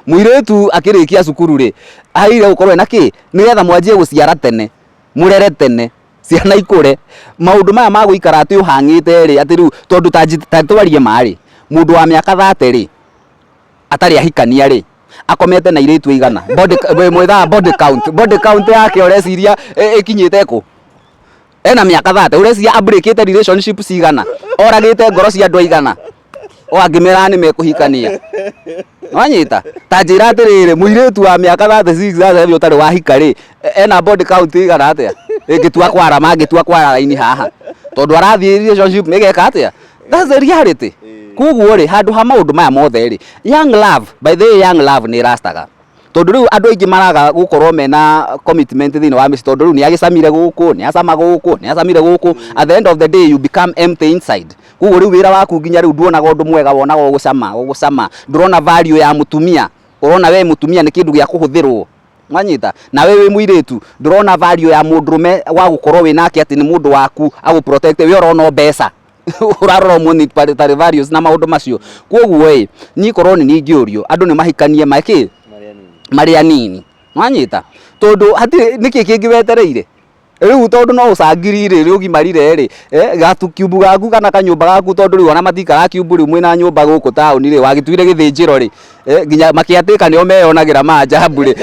Mũirĩtu akĩrĩkia cukuru rĩ, agĩrĩire gũkorwo ena kĩ, nĩgetha mwanjie gũciara tene, mũrere tene, ciana ikũre. Maũndũ maya ma gũikara atĩ ũhang'ĩte rĩ, atĩ rĩu tondũ ta twarie ma rĩ, mũndũ wa mĩaka 30 rĩ, atarĩ ahikania rĩ, akomete na irĩtu igana? Body mwĩthaga body count yake ũreciria ĩkinyĩte kũ? Ena mĩaka 30, ũreciria abreakĩte relationship cigana, oragĩte ngoro cia andũ aigana, o angĩmera nĩ mekũhikania? Wanyita? Ta njĩra atĩrĩrĩ, mũirĩtu wa mĩaka 36, 37 ũtarĩ wahika rĩ, ena body count igana atĩa? Ĩngĩtua kwarama, angĩtua kwara raini haha, tondũ arathiĩ relationship ĩgeka atĩa? That's the reality. Koguo rĩ, handũ ha maũndũ maya mothe rĩ, young love, by the way, young love nĩ ĩrastaga, tondũ rĩu andũ aingĩ maraga gũkorwo mena commitment thĩinĩ wa mĩciĩ, tondũ rĩu nĩ agĩcamire gũkũ, nĩ acama gũkũ, nĩ acamire gũkũ. At the end of the day, you become empty inside. Koguo rĩu wĩra waku nginya rĩu nduonaga ũndũ mwega, wonaga ũgũcama ũgũcama, ndũrona value ya mũtumia, ũrona we mũtumia nĩ kĩndũ gĩa kũhũthĩrwo. Wanyita? Nawe wĩ mũirĩtu, ndũrona value ya mũndũrũme wa gũkorwo wĩ nake, atĩ nĩ mũndũ waku agũ protect. We ũrona o mbeca, ũrarora monetary values na maũndũ macio. Koguo ĩ, niĩ korwo nĩ niĩ ingĩũrio, andũ nĩ mahikanie makĩ marĩ anini. Wanyita? Tondũ hatirĩ nĩkĩ kĩngĩ wetereire rĩu, tondũ no ũcangiri rĩ, rĩ ũgimarire rĩ, gatukiumbu gaku kana kanyũmba gaku, tondũ rĩu ona matikaraga kiumbu, rĩu mwĩna nyũmba gũkũ taũni rĩ, wagĩtuire gĩthĩnjĩro rĩ, nginya makĩatĩka nĩo meyonagĩra manjambu rĩ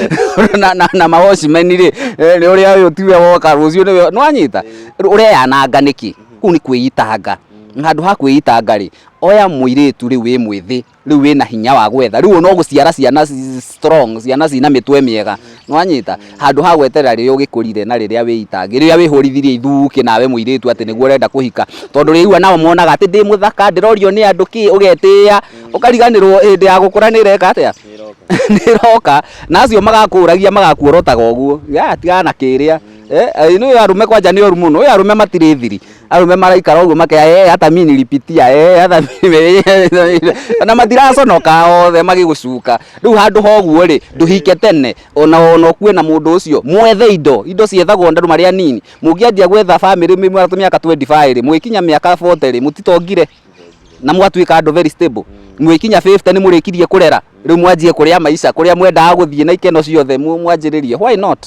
na mawatchman rĩ, nĩ ũrĩa ũyũ tiwe woka rũciũ nĩwe. Nĩwanyita? Ũreyananga nĩkĩ? Kũu nĩ kwĩitanga. Handũ ha kwĩitanga rĩ, oya mũirĩtu rĩu wĩ mwĩthĩ, rĩu wĩna hinya wa gwetha, rĩu no gũciara ciana strong, ciana cina mĩtwe mĩega. Nĩwanyita? Handũ ha gweterera rĩrĩa ũgĩkũrire na rĩrĩa wĩitangi, rĩrĩa wĩhũrithirie ithukĩ nawe mũirĩtu atĩ nĩguo ũrenda kũhika, tondũ rĩu nao monaga atĩ ndĩ mũthaka, ndĩrorio nĩ andũ kĩ, ũgetĩĩa, ũkariganĩrwo hĩndĩ ya gũkũra nĩ ĩreka atĩa, nĩ ĩroka, na acio magakũragia magakuorotaga ũguo ya tigana na kĩrĩa. Nĩ arũme kwanja nĩ oru mũno. Ũyũ arũme matirĩ thiri, arũme maraikara ũguo makea, hata mi nilipitia, hata mimi, na matiraconoka othe magĩgũcuka. Rĩu handũ ha ũguo rĩ, ndũhike tene, ona ũkue na mũndũ ũcio, mwethe indo ciethagwo andũ marĩ anini. Mũngĩanjia gwetha family mĩaka 25 rĩ, mũgĩkinya mĩaka 40 rĩ, mũtitongire. Na mwatuĩka andũ very stable, mwĩkinya 50 nĩ mũrĩkirie kũrera, rĩu mwanjie kũrĩa maica kũrĩa mwendaga gũthiĩ na ikeno ciothe mwanjĩrĩrie. Why not?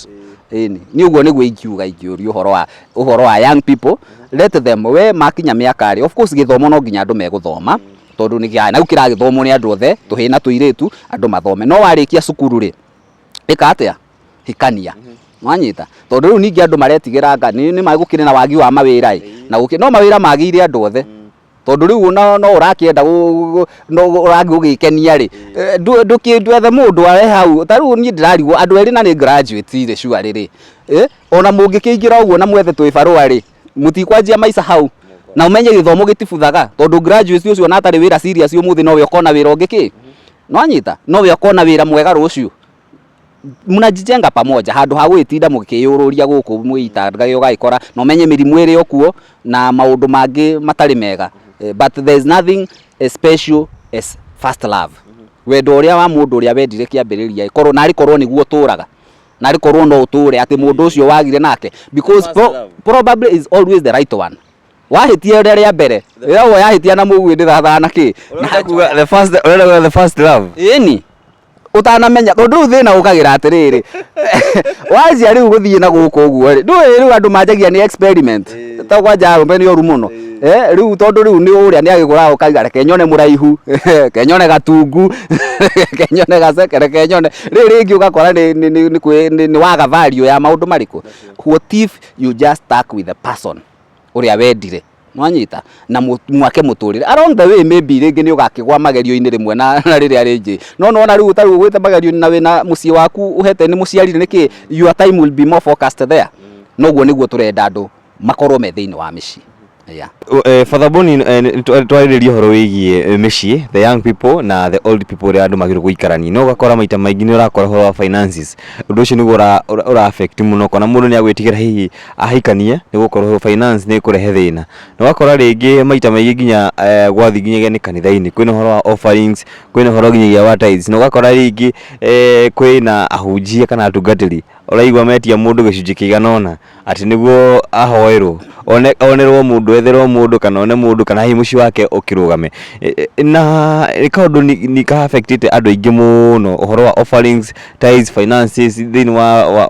Ĩni nĩ ũguo nĩguo ingiuga ingĩũria ũhoro wa young people. Let them, we makinya mĩaka rĩ, of course gĩthomo no nginya andũ megũthoma, tondũ nĩ kĩa na rĩu kĩragĩthomwo nĩ andũ othe, tũhĩĩ na tũirĩtu, andũ mathome. No warĩkia cukuru rĩ, ĩka atĩa? Hikania. Nwanyita? Tondũ rĩu ningĩ andũ maretigĩra nga nĩ ma gũkĩrĩ na wagi wa mawĩra ĩ, na gũkĩ no mawĩra magĩire andũ othe, tondũ rĩu no ũrakĩenda no ũrathiĩ gũgĩkenia rĩ, ndũkĩndwethe mũndũ are hau. Ta rĩu niĩ ndĩrarigwo, andũ erĩ na nĩ graduate rĩ, surely rĩ, ona mũngĩkĩingĩra ũguo na mwethe twĩbarũa rĩ, mũtikwanjia maica hau. Na ũmenye gĩthomo gĩtibuthaga, tondũ graduate ũcio ona atarĩ wĩra serious ũmũthĩ, nowe ũkona wĩra ũngĩ kĩ. Nwanyita? Nowe ũkona wĩra mwega rũciũ. Mnajijenga pamoja handũ ha gũgĩtinda mũkĩyũrũria gũkũ mwĩitangage, ũgagĩkora na ũmenye mĩrimũ ĩrĩ o kuo na maũndũ mangĩ matarĩ mega. But there is nothing as special as first love, wendo ũrĩa wa mũndũ ũrĩa wendire kĩambĩrĩria. Korwo narĩ korwo nĩguo ũtũraga, narĩ korwo no ũtũre atĩ mũndũ ũcio wagire nake, because First love. Probably is always the right one. Wahĩtia ũrĩa rĩa mbere ĩragwo yahĩtia na mũguĩ ndĩrathaa na kĩ. Ũrenda kuga the first, ũrenda kuga the first love. Ĩni ũtanamenya, tondũ rĩu thĩna ũkagĩra atĩrĩrĩ, wanjia rĩu gũthiĩ na gũkũ ũguo rĩ, ndũĩ rĩu andũ manjagia nĩ experiment. Ta kwanja arũme nĩ oru mũno. Rĩu tondũ rĩu nĩ ũrĩa nĩ agĩgũraga, ũkaiga reke nyone mũraihu, reke nyone gatungu, reke nyone gaceke, reke nyone rĩu rĩngĩ, ũgakora nĩ waga value ya maũndũ marĩkũ. What if you just stuck with the person ũrĩa wendire? Nwanyita? Na mwake mũtũrĩre along the way, maybe rĩngĩ nĩ ũgakĩgwa magerio-inĩ rĩmwe na rĩrĩa rĩngĩ, no nona rĩu ta rĩu ũgwĩte magerio-inĩ na wĩna mũciĩ waku ũhete nĩ mũciarire nĩkĩ, your time will be more focused there. Noguo nĩguo tũrenda andũ makorwo me thĩinĩ wa mĩciĩ, yeah. Father Boni, twarĩrĩria ũhoro wĩgiĩ mĩciĩ, the young people na the old people, ũrĩa andũ magĩrĩirwo gũikarania, no ũgakora maita maingĩ nĩ ũrakora ũhoro wa finances, ũndũ ũcio nĩguo ũra affect mũno. Kona mũndũ nĩ agwĩtigĩra hihi ahikanie nĩ gũkorwo finance nĩ ĩkũrehe thĩna, na ũgakora rĩngĩ maita maingĩ nginya gwathiĩ nginyagia nĩ kanitha-inĩ kwĩna ũhoro wa offerings, kwĩna ũhoro nginyagia wa tithes, na ũgakora rĩngĩ kwĩna ahunjia kana atungatĩri ũraigua metia mũndũ gĩcunjĩ kĩigana ũna atĩ nĩguo ahoerwo, onerwo mũndũ, etherwo mũndũ kana one mũndũ kana hihi mũciĩ wake ũkĩrũgame. Na nĩ kaũndũ nĩ ka affectĩte andũ aingĩ mũno, ũhoro wa offerings, tithes, finances thĩinĩ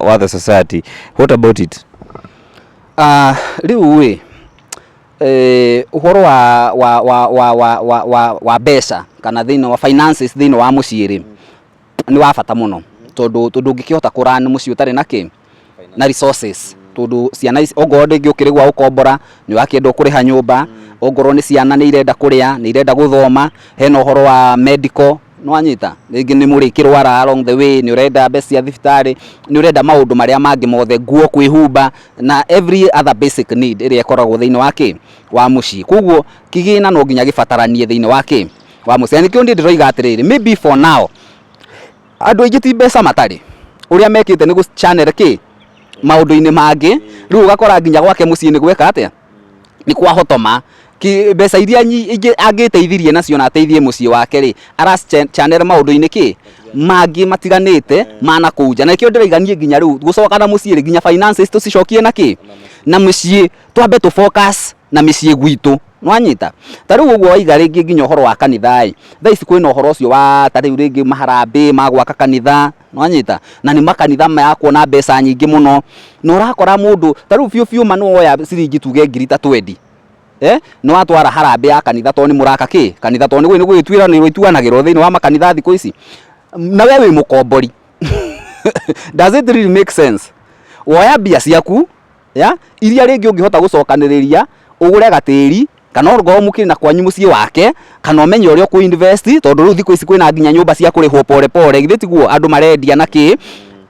wa the society. What about it? Rĩu ĩ ũhoro wa mbeca kana thĩinĩ wa finances thĩinĩ wa mũciĩ rĩ, nĩ wa bata mũno, tondũ ndũngĩkĩhota kũrun mũciĩ ũtarĩ na kĩ na resources, tondũ ciana ici ongorwo rĩngĩ ũkĩrĩ gwa gũkombora, nĩ ũrakĩenda kũrĩha nyũmba, ongorwo nĩ ciana nĩ irenda kũrĩa, nĩ irenda gũthoma, hena ũhoro wa medical. Nĩwanyita? Rĩngĩ nĩ mũrĩkĩrwara along the way, nĩ ũrenda mbeca cia thibitarĩ, nĩ ũrenda maũndũ marĩa mangĩ mothe, nguo kwĩhumba na every other basic need ĩrĩa ĩkoragwo thĩinĩ wa kĩ wa mũciĩ. Koguo kĩgĩna no nginya gĩbataranie thĩinĩ wa kĩ wa mũciĩ. Na nĩkĩo niĩ ndĩroiga atĩrĩrĩ, maybe for now andũ aingĩ ti mbeca matarĩ, ũrĩa mekĩte nĩ gũ channel kĩ maũndũ-inĩ mangĩ. Rĩu ũgakora nginya gwake mũciĩ nĩ gweka atĩa, nĩ kwahotoma ki mbeca iria ingĩ angĩteithirie nacio na ateithie mũciĩ wake rĩ, ara channel maũndũ-inĩ kĩ mangĩ matiganĩte mana kũu nja. Na nĩkĩo ndĩraiga niĩ nginya rĩu gũcoka na mũciĩ rĩ, nginya finances tũcicokie na kĩ na mũciĩ, twambe tũ focus na mĩciĩ gwitũ. Nwanyita? Ta rĩu ũguo waiga rĩngĩ nginya ũhoro wa kanitha ĩ, thaa ici kwĩna ũhoro ũcio wa ta rĩu rĩngĩ maharambĩ ma gwaka kanitha. Nwanyita? Na nĩ makanitha marakwo na mbeca nyingĩ mũno, na ũrakora mũndũ ta rĩu biũ biũ ma nĩ woya ciringi tuge ngiri ta 20, nĩ watwara harambĩ ya kanitha, tondũ nĩ mũraka kĩ kanitha, tondũ nĩ gũgĩtuĩra nĩ gũtuanagĩrwo thĩinĩ wa makanitha thikũ ici, na we wĩ mũkombori. Does it really make sense? Woya mbia ciaku ya iria rĩngĩ ũngĩhota gũcokanĩrĩria ũgũre gatĩri, kana ongorwo mũkĩrĩ na kwanyu mũciĩ wake, kana ũmenye ũrĩa ũkũ invest, tondũ rĩu thikũ ici kwĩna nginya nyũmba cia kũrĩhwo pole pole, githĩ tiguo andũ marendia na kĩ?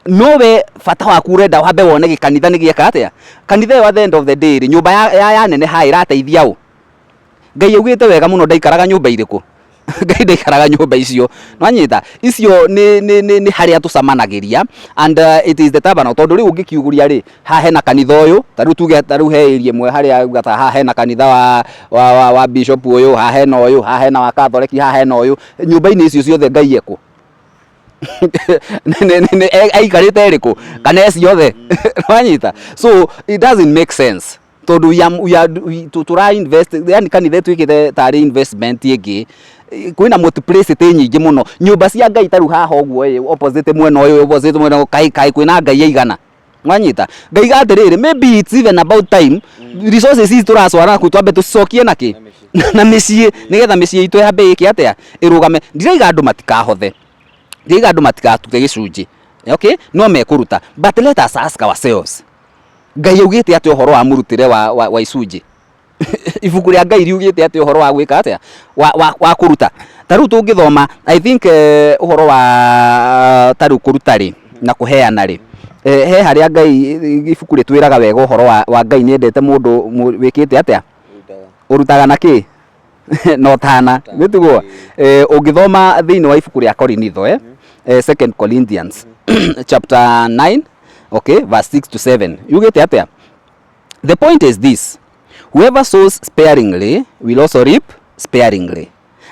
No we bata waku ũrenda wambe wone gĩkanitha nĩ gĩeka atĩa. Kanitha ĩyo at the end of the day rĩ, nyũmba ya neneha ĩrateithia ũ? Ngai augĩte wega mũno ndaikaraga nyũmba irĩkũ? Ngai ndaikaraga nyũmba icio. Nwanyita? Icio nĩ harĩa tũcamanagĩria, and it is the tabernacle, tondũ rĩu ũngĩkiuguria rĩ, haha hena kanitha ũyũ, ta rĩu tuge ta rĩu he area ĩmwe harĩa uga ta haha hena kanitha wa bishop ũyũ, haha hena ũyũ, haha hena wa Catholic, haha hena ũyũ. Nyũmba-inĩ icio ciothe Ngai ekũ? Aikarĩte ĩrĩkũ kana e ciothe? Nwanyita? So it doesn't make sense. Tondũ we are, tũra invest, yani kanitha ĩtuĩkĩte tarĩ investment ĩngĩ. Kwĩna multiplicity nyingĩ mũno. Nyũmba cia Ngai ta rĩu haha ũguo ĩ, opposite mwena ũyũ, opposite mwena ũyũ, kaĩ kaĩ kwĩna Ngai aigana? Wanyita? Ngaiga atĩrĩrĩ, maybe it's even about time resources ici tũracwara kuu twambe tũcicokie na kĩ? Na mĩciĩ, nĩgetha mĩciĩ itũ yambe ĩke atĩa? Ĩrũgame. Ndiraiga andũ matikahothe. Ndiraiga andũ matikarute gĩcunjĩ. Okay? No mekũruta. But let us ask ourselves. Ngai augĩte atĩa ũhoro wa mũrutĩre wa icunjĩ? Ibuku rĩa Ngai riugĩte atĩa ũhoro wa gwĩka atĩa? Wa kũruta. Ta rĩu tũngĩthoma, I think ũhoro wa ta rĩu kũruta rĩ, na kũheana rĩ, he harĩa Ngai ibuku rĩtwĩraga wega ũhoro wa Ngai nĩ endete mũndũ wĩkĩte atĩa? Ũrutaga na kĩ? Na ũtana. Nĩ tiguo? Ũngĩthoma thĩinĩ wa ibuku rĩa Korinitho, Second Corinthians chapter 9, okay, verse 6 to 7. Yugĩte atĩa? The point is this: whoever sows sparingly will also reap sparingly,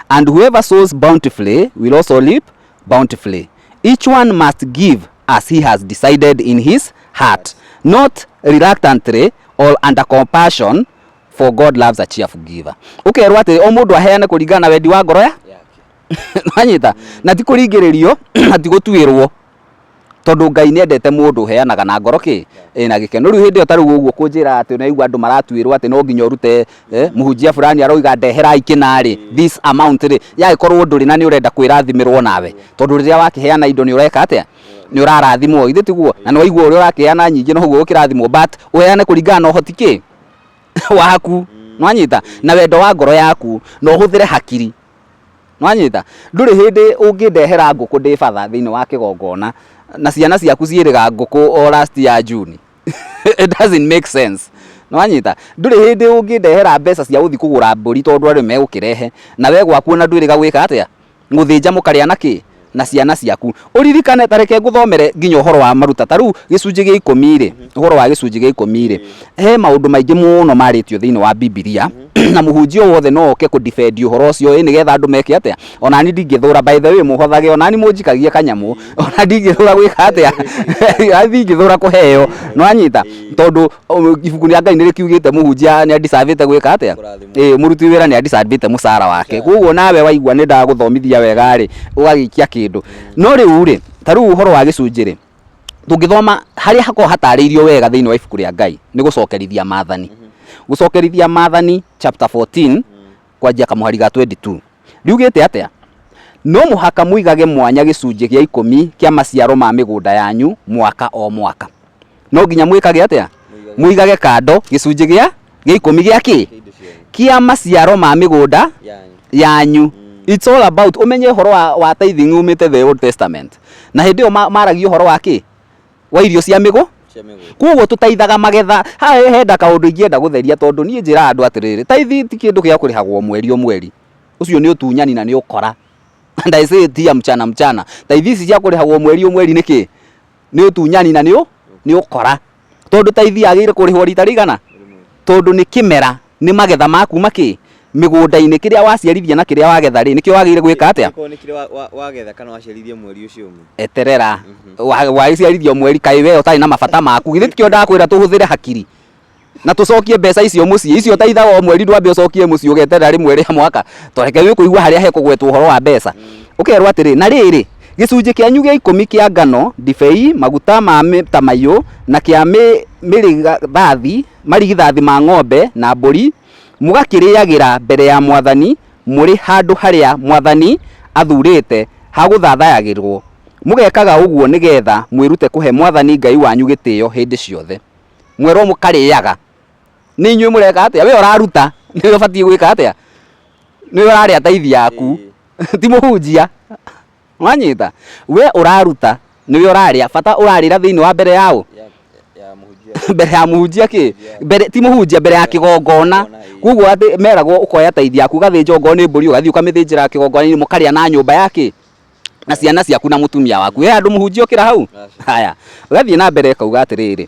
and whoever sows bountifully will also reap bountifully. Each one must give as he has decided in his heart, not reluctantly or under compulsion, for God loves a cheerful giver. Ũkerwo atĩ o mũndũ aheane kũringana na wendi wa ngoro ya wanyita, na ti kũringĩrĩrio na ti gũtuĩrwo, tondũ Ngai nĩ endete mũndũ ũheanaga na ngoro kĩ ĩna gĩkeno. Rĩu hĩndĩ ĩyo ta rĩu ũguo kũnjĩra atĩ ũnaigua andũ maratuĩrwo atĩ no nginya ũrute, mũhunjia fulani aroiga ndeherai kĩna rĩ, this amount rĩ, yagĩkorwo ndũrĩ na nĩ ũrenda kwĩrathimĩrwo nawe, tondũ rĩrĩa wakĩheana indo nĩ ũreka atĩa? Nĩ ũrarathimwo, githĩ tiguo? Na nĩ waigua ũrĩa ũrakĩheana nyingĩ noguo ũkĩrathimwo, but ũheane kũringana na ũhoti kĩ waku, nwanyita, na wendo wa ngoro yaku, na ũhũthĩre hakiri, nwanyita. Ndũrĩ hĩndĩ ũngĩndehera ngũkũ ndĩ batha thĩinĩ wa kĩgongona na ciana ciaku ciĩrĩga ngũkũ o last ya June. It doesn't make sense, nwanyita. Ndũrĩ hĩndĩ ũngĩndehera mbeca cia gũthiĩ kũgũra mbũri tondũ andũ megũkĩrehe, na we gwaku ona ndwĩrĩga gwĩka atĩa? Gũthĩnja mũkarĩa na kĩ? Na ciana ciaku. Ũririkane, ta reke ngũthomere nginya ũhoro wa maruta. Ta rĩu gĩcunjĩ gĩa ikũmi rĩ, ũhoro wa gĩcunjĩ gĩa ikũmi rĩ, he maũndũ maingĩ mũno marĩtio thĩinĩ wa Bibilia, na mũhunjia o wothe no oke kũ-defend ũhoro ũcio ĩ nĩgetha andũ meke atĩa? Onani ndingĩthũra, by the way, mũhothage, onani mũnjikagie kanyamũ, ona ndingĩthũra gwĩka atĩa? Ndingĩthũra kũheo, nĩwanyita? Tondũ ibuku rĩa Ngai nĩ rĩkiugĩte mũhunjia nĩ a-deserve-ĩte gwĩka atĩa? Ĩ, mũruti wĩra nĩ a-deserve-ĩte mũcara wake. Koguo nawe waigua nĩ ndagũthomithia wega rĩ, ũgagĩikia kĩndũ. No rĩu rĩ, ta rĩu ũhoro wa gĩcunjĩ rĩ, tũngĩthoma harĩa hakoragwo hatarĩirio wega thĩinĩ wa ibuku rĩa Ngai nĩ gũcokerithia maathani. Gũcokerithia maathani chapter 14 kwanjia kamũhari ga 22 riugĩte atĩa? No mũhaka mũigage mwanya gĩcunjĩ gĩa ikũmi kĩa maciaro ma mĩgũnda yanyu mwaka o mwaka. No nginya mwĩkage atĩa? Mũigage kando gĩcunjĩ gĩa ikũmi gĩa kĩ? Kĩa maciaro ma mĩgũnda yanyu. It's all about ũmenye ũhoro wa tithing umĩte the Old Testament. Na hĩndĩ ĩyo maragia ũhoro wa kĩ? Wa irio cia mĩgũ. Koguo tũtaithaga magetha. Haha henda kaũndũ ingĩenda gũtheria, tondũ niĩ njĩraga andũ atĩrĩrĩ, tithe ti kĩndũ gĩa kũrĩhagwo mweri o mweri. Ũcio nĩ ũtunyani na nĩ ũkora. And I say it here mchana mchana. Tithe ici cia kũrĩhagwo mweri o mweri nĩ kĩ? Nĩ ũtunyani na nĩ ũkora. Tondũ tithe yagĩrĩire kũrĩhwo rita rĩigana? Tondũ nĩ kĩmera, nĩ magetha ma kuma kĩ? Mĩgũnda-inĩ. Kĩrĩa waciarithia na kĩrĩa wagetha rĩ, nĩkĩo wagĩrĩire gwĩka atĩa? Okorwo nĩ kĩrĩa wagetha kana waciarithia mweri ũcio ũmwe. Eterera. Waciarithia mweri, kaĩ we ũtarĩ na mabata maku? Githĩ tikĩo ndakwĩra tũhũthĩre hakiri na tũcokie mbeca icio mũciĩ? Icio ũtaithaga o mweri, ndwambe ũcokie mũciĩ ũgeterera rĩmwe rĩa mwaka. Toreke wĩkũigua harĩa hekũgwetwo ũhoro wa mbeca. Ũkerwo atĩrĩ, na rĩrĩ, gĩcunjĩ kĩanyu gĩa ikũmi kĩa ngano, ndibei, maguta ma mĩtamaiyũ, na kĩa mĩrĩgathathi, marigithathi ma ng'ombe na mbũri, mũgakĩrĩagĩra mbere ya Mwathani mũrĩ handũ harĩa Mwathani athuurĩte ha gũthathayagĩrwo. Mũgekaga ũguo nĩgeetha mwĩrute kũhe Mwathani Ngai wanyu gĩtĩĩo hĩndĩ ciothe. Mwerwo mũkarĩaga. Nĩ inyuĩ mũreka atĩa? We ũraruta, nĩwe ũbatiĩ gwĩka atĩa? Nĩwe ũrarĩa tithe yaku, ti mũhunjia. Wanyita? We ũraruta, nĩwe ũrarĩa. Bata ũrarĩra thĩinĩ wa mbere ya ũ? Mbere ya mũhunjia kĩ? Mbere, ti mũhunjia, mbere ya kĩgongona. Koguo atĩ meragwo ũkoya tithe yaku ũgathĩnja okorwo nĩ mbũri, ũgathiĩ ũkamĩthĩnjĩra kĩgongona-inĩ, mũkarĩa na nyũmba ya kĩ? Na ciana ciaku na mũtumia waku. He handũ mũhunjia okĩra hau? Haya. Ũgathiĩ na mbere ĩkauga atĩrĩrĩ,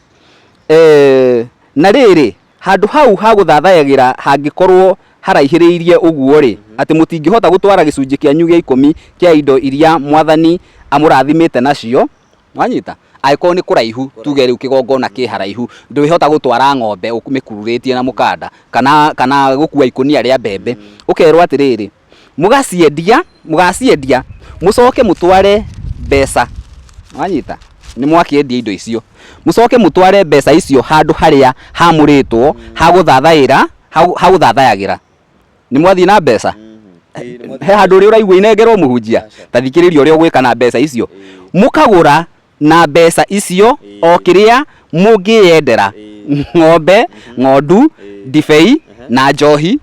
na rĩrĩ, handũ hau ha gũthathayagĩra hangĩkorwo haraihĩrĩirie ũguo-rĩ, atĩ mũtingĩhota gũtwara gĩcunjĩ kĩanyu gĩa ikũmi kĩa indo iria Mwathani amũrathimĩte nacio, wanyita? Angĩkorwo nĩ kũraihu, tuge rĩu kĩgongona kĩ haraihu, ndwĩhota gũtwara ng'ombe ũmĩkururĩtie na mũkanda kana kana gũkua ikũnia rĩa mbembe, ũkerwo atĩrĩrĩ, mũgaciendia, mũgaciendia mũcoke mũtware mbeca, wanyita? Nĩ mwakĩendia indo icio, mũcoke mũtware mbeca icio handũ harĩa hamũrĩtwo ha gũthathaĩra, ha gũthathayagĩra. Nĩ mwathiĩ na mbeca? He handũ ũrĩ ũraigua inengerwo mũhunjia? Ta thikĩrĩria ũrĩa ũgwĩka na mbeca icio. Mũkagũra na mbeca icio o kĩrĩa mũngĩyendera, ng'ombe, ng'ondu, ndibei na njohi,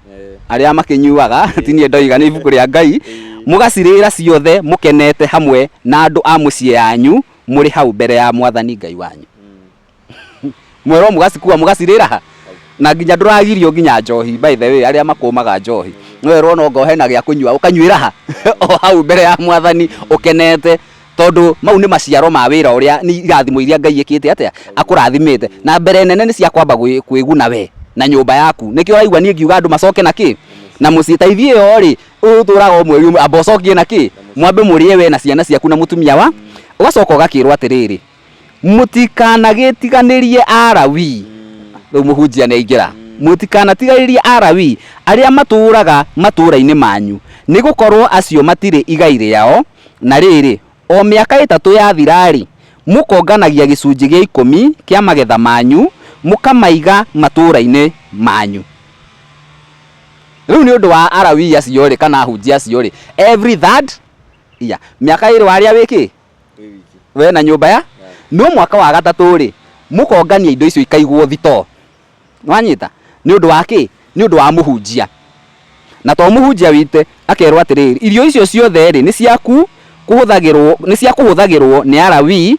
arĩa makĩnyuaga, ti niĩ ndoiga nĩ ibuku rĩa Ngai, mũgacirĩra ciothe mũkenete hamwe na andũ a mũciĩ yanyu mũrĩ hau mbere ya Mwathani Ngai wanyu. Mwerwo mũgacikua mũgacirĩra ha? Na nginya ndũragirio nginya njohi by the way arĩa makũmaga njohi. No werwo no anga hena gĩa kũnyua ũkanyuĩra ha? O hau mbere ya Mwathani ũkenete tondũ mau nĩ maciaro ma wĩra ũrĩa nĩ irathimo iria Ngai ĩkĩte atĩa? Akũrathimĩte. Na mbere nene nĩ cia kwamba kwĩguna we na nyũmba yaku. Nĩkĩo ũraigua niĩ ngiuga andũ macoke na kĩ? Na mũciĩ. Ta ithuĩ ĩyo rĩ, ũtũraga o mweri ũmwe, amba ũcokie na kĩ? Mwambe mũrĩe we na ciana ciaku na mũtumia wa. Ũgacoka ũgakĩrwo atĩrĩrĩ, Mũtikanagĩtiganĩrie Alawii. Rĩu mũhunjia nĩ aingĩra. Mũtikanatiganĩrie Alawii arĩa matũũraga matũũra-inĩ manyu, nĩ gũkorũo acio matirĩ igai rĩao. Na rĩrĩ, o mĩaka ĩtatũ yathira-rĩ, mũkonganagia gĩcunjĩ gĩa ikũmi kĩa magetha manyu, mũkamaiga matũũra-inĩ manyu. Rĩu nĩ ũndũ wa Alawii acio-rĩ, kana ahunjia acio-rĩ, every third year, mĩaka ĩĩrĩ warĩa wĩ kĩ? We na nyũmba ya no mwaka wa gatatũ rĩ, mũkongania indo icio ikaigwo thitoo. Nĩwanyita? Nĩ ũndũ wa kĩ? Nĩ ũndũ wa mũhunjia. Na to mũhunjia witũ, akerwo atĩrĩrĩ, irio icio ciothe rĩ, nĩ ciaku kũhũthagĩrwo, nĩ cia kũhũthagĩrwo nĩ Alawii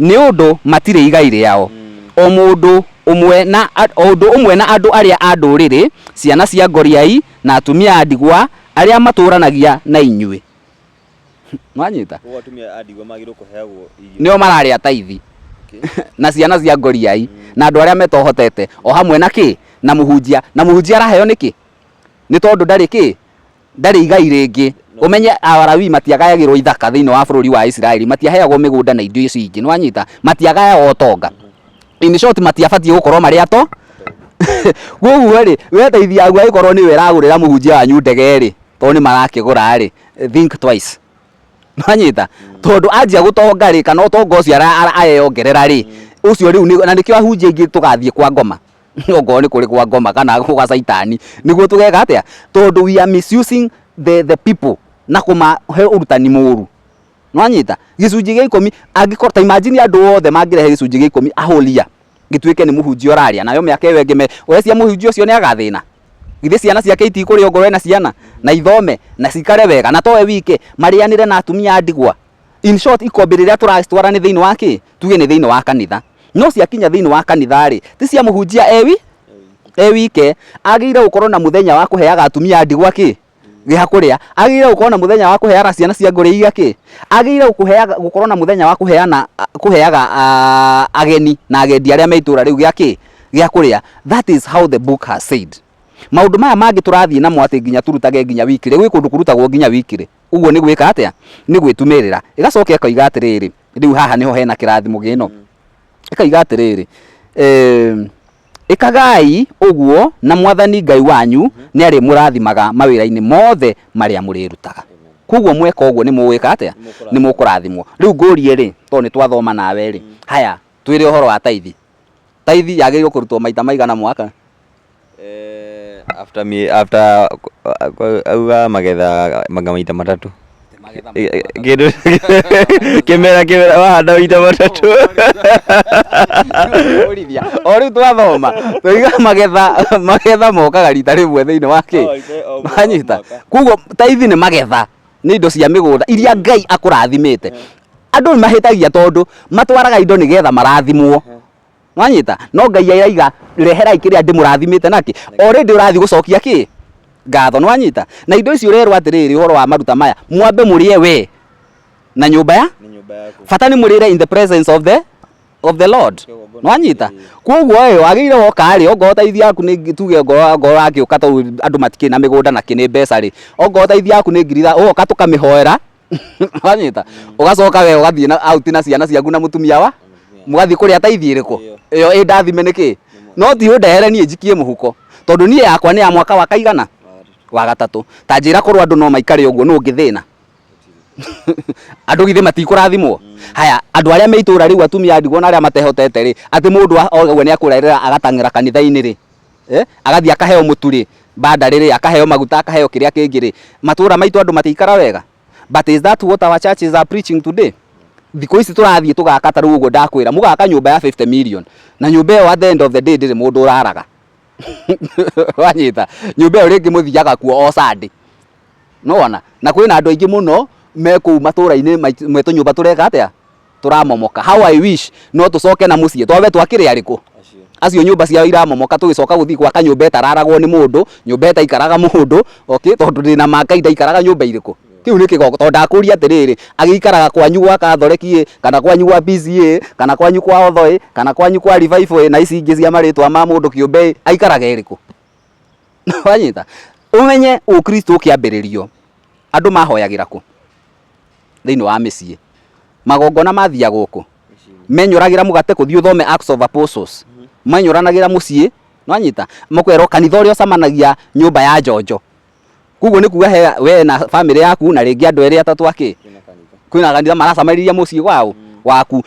nĩ ũndũ matirĩ igai rĩao. O mũndũ ũmwe na, o ũndũ ũmwe na andũ arĩa a ndũrĩrĩ, ciana cia ngoriai, na atumia a ndigwa arĩa matũũranagia na inyuĩ. Nwanyita? Koguo atumia a ndigwa magĩrĩirwo kũheagwo irio. Nĩo mararĩa taithi na ciana cia ngoriai na andũ arĩa metohotete o hamwe na kĩ na mũhunjia na mũhunjia araheo nĩkĩ nĩ tondũ ndarĩ kĩ ndarĩ igai rĩngĩ ũmenye Alawii matiagayagĩrwo ithaka thĩinĩ wa bũrũri wa Isiraeli matiaheagwo mĩgũnda na indo icio ingĩ nĩwanyita matiagayaga ũtonga in short matiabatiĩ gũkorwo marĩ ato koguo rĩ we taithi yaku angĩkorwo nĩwe ĩragũrĩra mũhunjia wanyu ndege rĩ tondũ nĩ marakĩgũra rĩ think twice Nwanyita tondũ anjia gũtonga rĩ kana ũtonga ũcio areyongerera rĩ ũcio rĩu na nĩkĩo ahunjia aingĩ tũgathiĩ kwa ngoma okorwo nĩ kũrĩ kwa ngoma kana gwa caitani nĩguo tũgeka atĩa tondũ we are misusing the people na kũmahe ũrutani mũru Nwanyita gĩcunjĩ gĩa ikũmi angĩkorwo ta imagine andũ othe mangĩrehe gĩcunjĩ gĩa ikũmi a whole year gĩtuĩke nĩ mũhunjia ũrarĩa nayo mĩaka ĩyo ĩngĩ me ũreciria mũhunjia ũcio nĩ agathĩna githĩ ciana ciake itikũrĩa ongorwo ena ciana na ithome na cikare wega na towe wike marĩanĩre na atumia a ndigwa in short ikombe rĩrĩa tũracitwara nĩ thĩinĩ wa kĩ tuge nĩ thĩinĩ wa kanitha no ciakinya thĩinĩ wa kanitha rĩ ti cia mũhunjia ewi e wike agĩrĩire gũkorwo na mũthenya wa kũheaga atumia a ndigwa kĩ gĩa kũrĩa agĩrĩire gũkorwo na mũthenya wa kũheaga ciana cia ngũrĩiga kĩ agĩrĩire kũheaga gũkorwo na mũthenya wa kũheana kũheaga ageni na agendi arĩa me itũra rĩu gĩa kĩ gĩa kũrĩa that is how the book has said maũndũ maya mangĩ tũrathiĩ namo atĩ nginya tũrutage nginya weekly gwĩ kũndũ kũrutagwo nginya weekly ũguo nĩ gwĩka atĩa nĩ gwĩtumĩrĩra ĩgacoka ĩkoiga atĩrĩrĩ rĩu haha nĩho hena kĩrathimo gĩno ĩkoiga atĩrĩrĩ eh, Ĩkagai ũguo, na Mwathani Ngai wanyu nĩarĩmũrathimaga mawĩra-inĩ mothe marĩa mũrĩrutaga. Kwoguo mweka ũguo nĩmũgwĩka atĩa? Nĩmũkũrathimwo. Rĩu ngũrie-rĩ, tondũ nĩtwathoma nawe-rĩ, haya twĩre ũhoro wa taithi. Taithi yagĩrĩirwo kũrutwo maita maigana mwaka? After after auga magetha maita matatũ. Kĩndũ kĩmera kĩmera wahanda maita matatũ. Ũrithia. O rĩu twathoma tũiga magetha magetha mokaga rita rĩmwe thĩinĩ wa kĩ wanyita koguo taithi nĩ magetha nĩ indo cia mĩgũnda iria Ngai akũrathimĩte andũ nĩ mahĩtagia tondũ matwaraga indo nĩgetha marathimwo Nwanyita? No Ngai araiga reherai kĩrĩa ndĩmũrathimĩte nakĩ. Already ũrathiĩ gũcokia kĩ? Ngatho. Nwanyita? Na indo ici ũrerwo atĩrĩrĩ ũhoro wa maruta maya, mwambe mũrĩe we na nyũmba ya bata nĩ mũrĩre in the presence of the of the Lord. Nwanyita? Koguo ĩ wagĩrĩire woka rĩ ongorwo taithi yaku nĩ tuge ongorwo ongorwo wakĩũka tondũ andũ matikĩrĩ na mĩgũnda na kĩ nĩ mbeca rĩ, ongorwo taithi yaku nĩ ngiri ithano ũgoka tũkamĩhoera wanyita ũgacoka we ũgathiĩ na out na ciana ciaku na mũtumia wa. Mũgathiĩ kũrĩa taithi ĩrĩkũ ĩyo ĩ ndathime nĩkĩ no ti ũndehere niĩ njikie mũhuko tondũ niĩ yakwa nĩ ya mwaka wa kaigana wa gatatũ. Ta njĩra korwo andũ no maikare ũguo nũ ũngĩthĩna? Andũ githĩ matikũrathimwo? Haya, andũ arĩa me itũra rĩu, atumia a ndigwa na arĩa matehotete rĩ, atĩ mũndũ oigua nĩ akũrerera agatang'era kanitha-inĩ rĩ, agathiĩ akaheo mũtu rĩ, bandarĩ rĩ, akaheo maguta, akaheo kĩrĩa kĩngĩ rĩ, matũra maitũ andũ matiikara wega? But is that what our churches are preaching today? Thikũ ici tũrathiĩ tũgaka ta rĩu ũguo ndakwĩra, mũgaka nyũmba ya 50 million na nyũmba ĩyo at the end of the day ndĩrĩ mũndũ ũraraga. Wanyita? Nyũmba ĩyo rĩngĩ mũthiaga kuo o Sunday. Nĩwona? Na kwĩna andũ aingĩ mũno me kũu matũra-inĩ me tũnyũmba tũreka atĩa? Tũramomoka. How I wish no tũcoke na mũciĩ twambe twakĩrĩ arĩkũ? Acio nyũmba ciao iramomoka tũgĩcoka gũthiĩ gwaka nyũmba ĩtararagwo nĩ mũndũ, nyũmba ĩtaikaraga mũndũ, okay, tondũ ndĩna ma Ngai ndaikaraga nyũmba irĩkũ? Kĩu nĩ kĩgongo tondũ ndakũria atĩrĩrĩ, agĩikaraga kwanyu gwa Catholic ĩ, kana kwanyu gwa PCEA, kana kwanyu kwa Ortho ĩ, kana kwanyu kwa Revival ĩ, na ici ingĩ cia marĩtwa ma mũndũ kĩũmbe ĩ, aikaraga ĩrĩkũ? Wanyita? Ũmenye ũkristo ũkĩambĩrĩrio andũ mahoyagĩra kũ? Thĩinĩ wa mĩciĩ. Magongona mathiagwo kũ? Menyũragĩra mũgate kũ? Thiĩ ũthome Acts of Apostles. Menyũranagĩra mũciĩ, nĩwanyita? Makerwo kanitha ũrĩa ũcemanagia nyũmba ya njonjo. Koguo nĩ kuga he we na family yaku na rĩngĩ andũ erĩ atatũ akĩ kwĩna kanitha maracemanĩria mũciĩ wao waku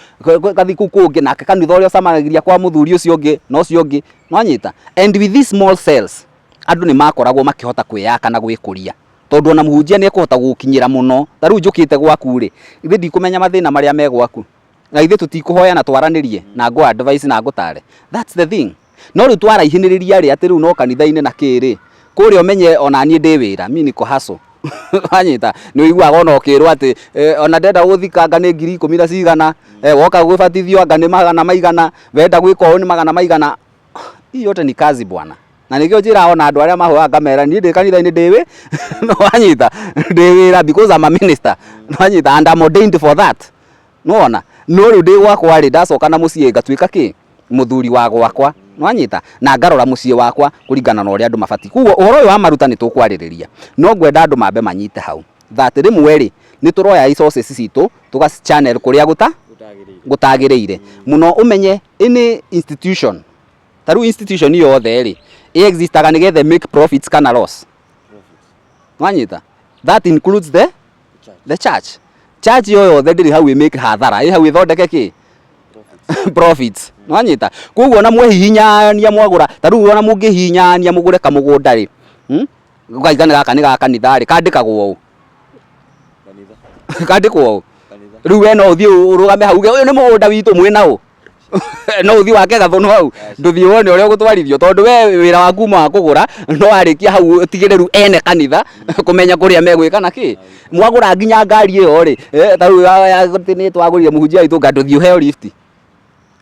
gathi kũu kũngĩ nake kanitha ũrĩa ũcemanagĩria kwa mũthuri ũcio ũngĩ na ũcio ũngĩ, nĩwanyita? And with these small cells andũ nĩ makoragwo makĩhota kwĩyaka na gwĩkũria tondũ ona mũhunjia nĩ ekũhota gũgũkinyĩra mũno. Ta rĩu njũkĩte gwaku rĩ, ithe ndikũmenya mathĩna marĩa me gwaku, na ithuĩ tũtikũhoya na twaranĩrie na ngũ advice na ngũtare. That's the thing. No rĩu twaraihanĩrĩria rĩ, atĩ rĩu no kanitha-inĩ na kĩ rĩ, kũrĩa ũmenye ona niĩ ndĩ wĩra, mi niko hustle. Wanyita? Nĩ ũiguaga ona ũkĩrwo atĩ ona ndenda gũthika anga nĩ 10,000 na cigana, woka gwĩbatithio anga nĩ magana maigana, wenda gwĩka ũũ nĩ magana maigana. Hii yote ni kazi bwana. Na nĩkĩo njĩraga ona andũ arĩa mahoyaga ngamera niĩ ndĩ kanitha-inĩ ndĩ wĩ nĩwanyita ndĩ wĩra because I'm a minister, nĩwanyita, and I'm ordained for that. Nĩwona? No rĩu ndĩ gwakwa rĩ, ndacoka na mũciĩ ngatuĩka kĩ? Mũthuri wa gwakwa, nĩwanyita, na ngarora mũciĩ wakwa kũringana na ũrĩa andũ mabatiĩ. Koguo ũhoro ũyũ wa maruta nĩ tũkwarĩrĩria, no ngwenda andũ mambe manyite hau that rĩmwe rĩ, nĩ tũroya resources citũ tũga channel kũrĩa gũtagĩrĩire mũno. Ũmenye any institution, ta rĩu institution yothe rĩ, ĩ existaga nĩgetha make profits kana loss, nĩwanyita? That includes the church. Church yo yothe ndĩrĩ hau ĩ make hathara, ĩ hau ĩthondeke kĩ? Profits, nĩwanyita? Koguo ona mwehihinyania mwagũra, ta rĩu ona mũngĩhihinyania mũgũre kamũgũnda rĩ, Ũkaiga nĩ gaka nĩ ga kanitha rĩ, kandĩkagwo ũ? Kandĩkwo ũ? Rĩu we no ũthiĩ ũrũgame hau uge ũyũ nĩ mũgũnda witũ mwĩna ũ? No ũthiĩ wake gathũnũ hau, ndũthiĩ wone ũrĩa ũgũtwarithio tondũ we wĩra waku uma wa kũgũra, no warĩkia hau ũtigĩre rĩu ene kanitha kũmenya kũrĩa megwĩka na kĩ. Mwagũra nginya ngari ĩyo rĩ, ta rĩu nĩ twagũrire mũhunjia witũ ngari, ndũthiĩ ũheo lift.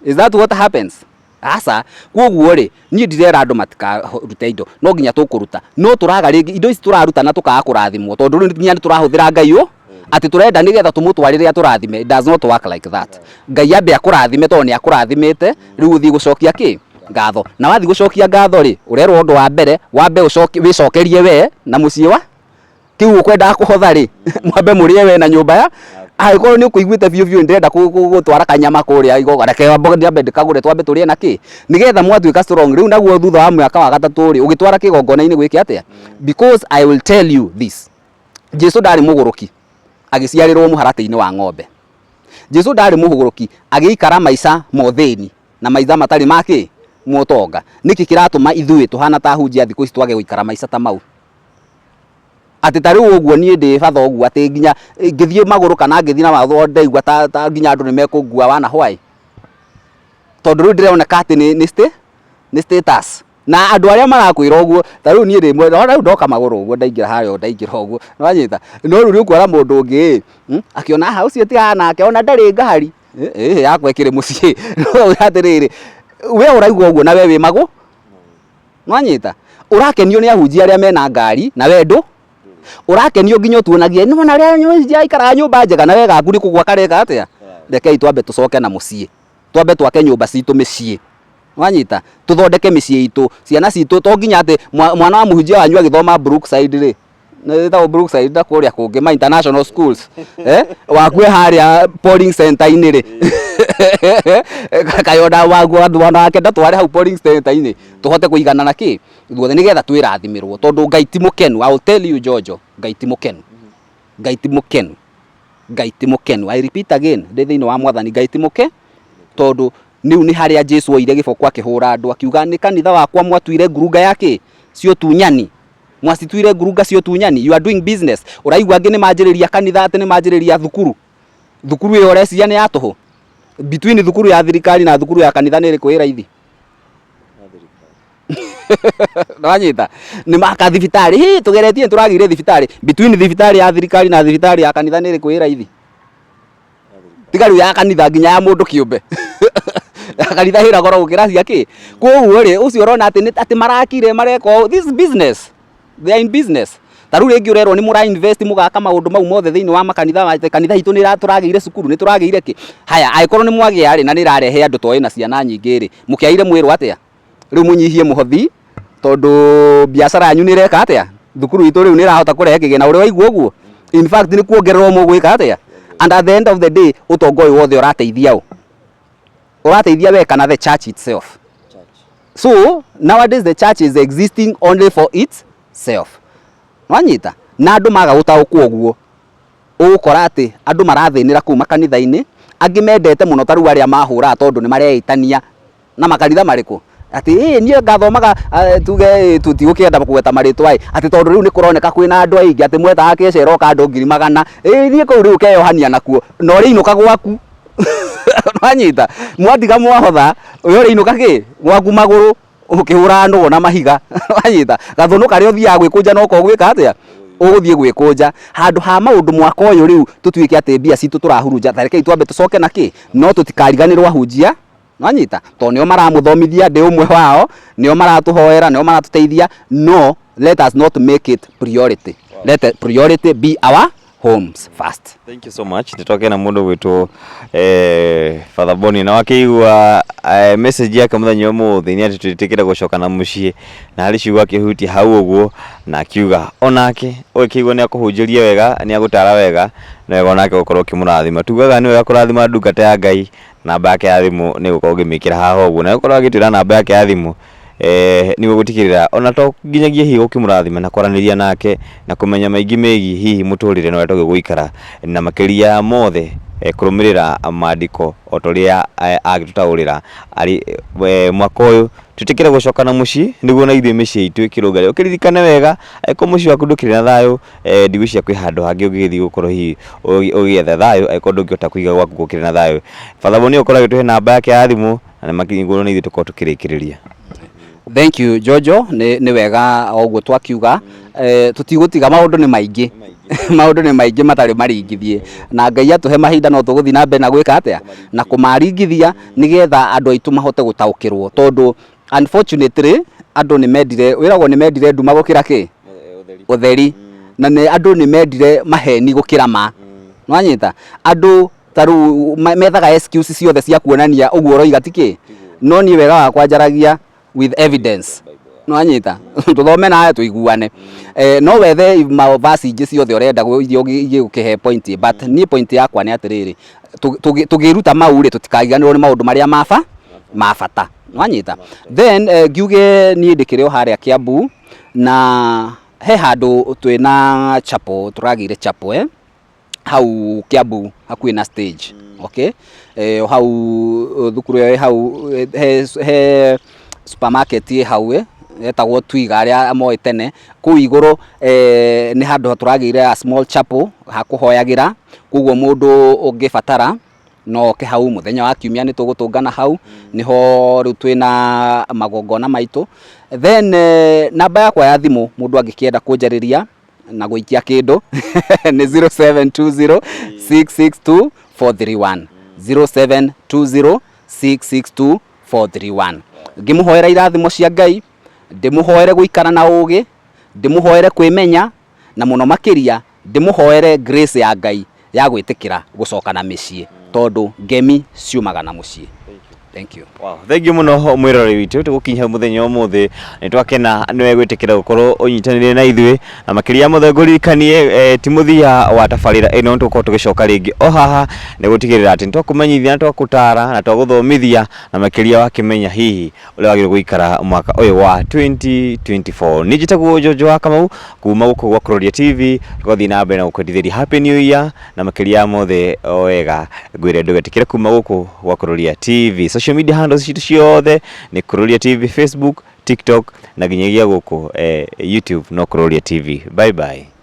Is that what happens? Aca. Koguo rĩ, niĩ ndirera andũ matikarute indo, no nginya tũkũruta. No tũraga rĩngĩ indo ici tũraruta na tũkaga kũrathimwo tondũ rĩu nginya nĩ tũrahũthĩra Ngai ũ atĩ tũrenda nĩgetha tũmũtwarĩre atũrathime. It does not work like that. Ngai ambe akũrathime tondũ nĩ akũrathimĩte, rĩu ũthiĩ gũcokia kĩ? Ngatho. Na wathiĩ gũcokia ngatho rĩ, ũrerwo ũndũ wa mbere wambe wĩcokerie we na mũciĩ wa kĩu ũkwendaga kũhotha rĩ, mwambe mũrĩe we na nyũmba ya angĩkorwo nĩ ũkũiguĩte biũ biũ ndĩrenda gũtwara kanyama kũrĩa igongona, reke nyambe ndĩkagũre twambe tũrĩe na kĩ, nĩgetha mwatuĩka strong. Rĩu naguo thutha wa mwaka wa gatatũ rĩ, ũgĩtwara kĩgongona-inĩ gwĩke atĩa? Because I will tell you this, Jesu ndarĩ mũgũrũki agĩciarĩrwo mũharatĩ-inĩ wa ng'ombe. Jesu ndarĩ mũgũrũki agĩikara maica ma ũthĩni na maica matarĩ ma kĩ? Ma ũtonga. Nĩkĩ kĩratũma ithuĩ tũhana ta ahunjia thikũ ici twage gũikara maica ta mau? Atĩ ta rĩu ũguo niĩ ndĩ batha ũguo atĩ nginya ngĩthiĩ magũrũ kana ngĩthiĩ na watho ndaigua ta nginya andũ nĩ mekũngua wana why? Tondũ rĩu ndĩroneka atĩ nĩ status. Na andũ arĩa marakwĩra ũguo, ta rĩu niĩ ndĩ mwena, rĩu ndoka magũrũ ũguo ndaingĩra harĩa ndaingĩra ũguo, nĩwanyita? No rĩu nĩ ũkuona mũndũ ũngĩ ĩ, akĩona haha ũcio tigana nake ona ndarĩ ngari, ĩĩ yakwa ĩkĩrĩ mũciĩ. No atĩrĩrĩ, we ũraigua ũguo na we wĩ magũ, nĩwanyita? Ũrakenio nĩ ahunjia arĩa mena ngari na we ndũ, ũrakenio nginya ũtuonagie nĩwona ũrĩa mũhunjia aikaraga nyũmba njega na we gaku nĩ kũgwa kareka atĩa? Rekei twambe tũcoke na mũciĩ, twambe twake nyũmba citũ mĩciĩ, nĩwanyita? Tũthondeke mĩciĩ itũ, ciana citũ to nginya atĩ mwana wa mũhunjia wanyu agĩthoma Brookside rĩ, Nĩ Brookside na kũrĩa kũngĩ ma international schools, eh, wakue harĩa polling center-inĩ rĩ, kaĩ ona waguo mwana wake ndatware hau polling center-inĩ, tũhote kũiganana kĩ ithuothe nĩgetha twĩrathimĩrwo, tondũ Ngai ti mũkenu. I will tell you, Jojo, Ngai ti mũkenu, Ngai ti mũkenu, Ngai ti mũkenu. I repeat again, ndĩ thĩinĩ wa Mwathani, Ngai ti mũke, tondũ rĩu nĩ harĩa Jesu oire gĩboko akĩhũra andũ, akiuga nĩ kanitha wakwa mwatuire ngurunga ya kĩ cia ũtunyani, mwacituire ngurunga cia ũtunyani. You are doing business. Ũraigua angĩ nĩ manjĩrĩria kanitha, atĩ nĩ manjĩrĩria thukuru. Thukuru ĩyo ũreciria nĩ ya tũhũ? Between thukuru ya thirikari na thukuru ya kanitha, nĩ ĩrĩkũ ĩ raithi? Nĩwanyita? Nĩ maka thibitarĩ, hi tũgeretie nĩ tũragĩire thibitarĩ. Between thibitarĩ ya thirikari na thibitarĩ ya kanitha, nĩ ĩrĩkũ ĩ raithi? Tiga rĩu ya kanitha, nginya ya mũndũ kĩũmbe, ya kanitha ĩna goro gũkĩra cia kĩ. Koguo rĩ, ũcio ũrona atĩ atĩ marakire mareka ũũ, this is business, they are in business. Ta rĩu rĩngĩ ũrerwo nĩ mũra invest, mũgaka maũndũ mau mothe thĩinĩ wa makanitha, kanitha itũ nĩ tũragĩire cukuru, nĩ tũragĩire kĩ. Haya, angĩkorwo nĩ mwagĩa rĩ, na nĩ ĩrarehe andũ to ĩna ciana nyingĩ rĩ, mũkĩaire mwĩrwo atĩa? Rĩu mũnyihie mũhothi, tondũ biacara yanyu nĩ ĩreka atĩa? Thukuru itũ rĩu nĩ ĩrahota kũrehe kĩgĩna. Ũrĩa waigua ũguo, in fact nĩ kuongererwo mũgwĩka atĩa? And at the end of the day, ũtonga ũyũ wothe ũrateithia ũ? Ũrateithia we kana the church itself? So nowadays the church is existing only for itself. Nwanyita? Na andũ maga gũtaũkwo ũguo, ũgũkora atĩ andũ marathĩnĩra kũu makanitha-inĩ. Angĩ mendete mũno ta rĩu arĩa mahũraga, tondũ nĩ mareĩtania na makanitha marĩkũ, atĩ ĩ niĩ ngathomaga, tuge tũtigũkĩenda kũgweta marĩtwa ĩ, atĩ tondũ rĩu nĩ kũroneka kwĩna andũ aingĩ, atĩ mwetaga keca ĩroka andũ 100,000, ĩ niĩ kũu rĩu ũkeyohania nakuo na ũrĩinũka gwaku. Nwanyita? Mwatiga mwahotha, we ũrĩinũka kĩ gwaku magũrũ ũkĩhũraga nũgũ na mahiga. Wanyita? Gathũnũ karĩa ũthiaga gwĩkũnja noko ũgwĩka atĩa? Ũgũthiĩ gwĩkũnja handũ ha maũndũ. Mwaka ũyũ rĩu tũtuĩke atĩ mbia citũ tũrahurunja, ta rekei twambe tũcoke na kĩ, no tũtikariganĩrwo ahunjia. Nwanyita? Tondũ nĩo maramũthomithia, ndĩ ũmwe wao, nĩo maratũhoera, nĩo maratũteithia, no let us not make it priority. Let the priority be our homes first. Thank you so much. Nĩtwakena mũndũ gwĩtwo Father Boni, na wakĩigua message yake mũthenya ũmũthĩ nĩ atĩ twĩtĩkĩre gũcoka na mũciĩ, na harĩ ciugo akĩhutia hau ũguo na akiuga onake ũgĩkĩigua nĩ akũhunjĩria wega, nĩ agũtara wega, na wega onake gũkorwo ũkĩmũrathima. Tugaga nĩ wega kũrathima ndungata ya Ngai. Namba yake ya thimũ nĩ gũkorwo ũngĩmĩkĩra haha ũguo, na gũkorwo agĩtwĩra namba yake ya thimũ nĩguo gũtigĩrĩra ona to nginyagia hihi gũkĩmũrathima na kwaranĩria nake na kũmenya maingĩ megiĩ hihi mũtũrĩre na ũrĩa twagĩrĩirwo gũikara, na makĩria ya mothe kũrũmĩrĩra mandĩko o ta ũrĩa agĩtũtaũrĩra arĩ mwaka ũyũ twĩtĩkĩre gũcoka na mũciĩ, nĩguo na ithuĩ mĩciĩ itũ ĩkĩrũngare. Ũkĩririkane wega, angĩkorwo mũciĩ waku ndũkĩrĩ na thayũ, ndigwĩciria kwĩ handũ hangĩ ũngĩgĩthiĩ gũkorwo hihi ũgĩetha thayũ angĩkorwo ndũngĩhota kũiga gwaku gũkĩrĩ na thayũ. Father Boni ũkorwo agĩtũhe namba yake ya thimũ na nĩguo na ithuĩ tũkorwo tũkĩrĩkĩrĩria. Thank you, Jojo. Nĩ wega o ũguo twakiuga, tũtigũtiga, maũndũ nĩ maingĩ, maũndũ nĩ maingĩ matarĩ maringithie, na Ngai atũhe mahinda no tũgũthiĩ na mbere na gwĩka atĩa na kũmaringithia, nĩgetha andũ aitũ mahote gũtaũkĩrwo, tondũ unfortunately andũ nĩ mendire, wĩragwo nĩ mendire nduma gũkĩra kĩ ũtheri, na nĩ andũ nĩ mendire maheni gũkĩra ma. Nwanyita? Andũ ta rĩu methaga excuse ciothe cia kuonania ũguo ũroiga ti kĩ, no niĩ wega wakwa njaragia with evidence. Nwanyita? Tũthome nawe tũiguane. No wethe mavasi ingĩ ciothe ũrenda iria ingĩgũkĩhe point, but niĩ point yakwa nĩ atĩrĩrĩ, tũgĩruta mau rĩ, tũtikariganĩrwo nĩ maũndũ marĩa ma bata. Nwanyita? Then ngiuge niĩ ndĩkĩrĩ o harĩa Kiambu, na he handũ twĩna chapel, tũragĩire chapel hau Kiambu hakuhĩ na stage, okay, hau thukuru ĩyo ĩ hau, he supermarket ĩ hau etagwo Twiga, arĩa moĩ tene. Kũu igũrũ nĩ handũ tũragĩire a small chapel ha kũhoyagĩra. Koguo mũndũ ũngĩbatara no oke hau mũthenya wa kiumia, nĩ tũgũtũngana hau, nĩho rĩu twĩna magongona maitũ. Then namba yakwa ya thimũ, mũndũ angĩkĩenda kũnjarĩria na gũikia kĩndũ, nĩ 0720 662 431, 0720 662 431. Ngĩmũhoera irathimo cia Ngai, ndĩmũhoere gũikara na ũgĩ, ndĩmũhoere kwĩmenya, na mũno makĩria ndĩmũhoere grace ya Ngai ya gwĩtĩkĩra gũcoka na mĩciĩ, tondũ ngemi ciumaga na mũciĩ. Thank you. Wow, thank you muno mwiroreri witũ. Tũgũkinya hau mũthenya ũmũthĩ. Nĩ twakena nĩwe gwĩtĩkĩra gũkorwo ũnyitanĩire na ithuĩ, na makĩria mothe ngũririkanie ti mũthia wa tabarĩra ĩno. Nĩ tũgũkorwo tũgĩcoka rĩngĩ o haha nĩ gũtigĩrĩra atĩ nĩ twakũmenyithia na twakũtara na twagũthomithia, na makĩria wakĩmenya hihi ũrĩa wagĩrĩirwo gũikara mwaka ũyũ wa 2024. Niĩ njĩtagwo Njonjo wa Kamau kuma gũkũ gwa Kuroria TV. Tũgathiĩ na mbere na gũkwendithĩria Happy New Year, na makĩria ya mothe o wega ngwĩre ndũgetĩkĩre kuma gũkũ gwa Kuroria TV. Social media handles citũ ciothe nĩ Kuroria TV, Facebook, TikTok na nginyagia gũkũ YouTube no Kuroria TV. Bye bye.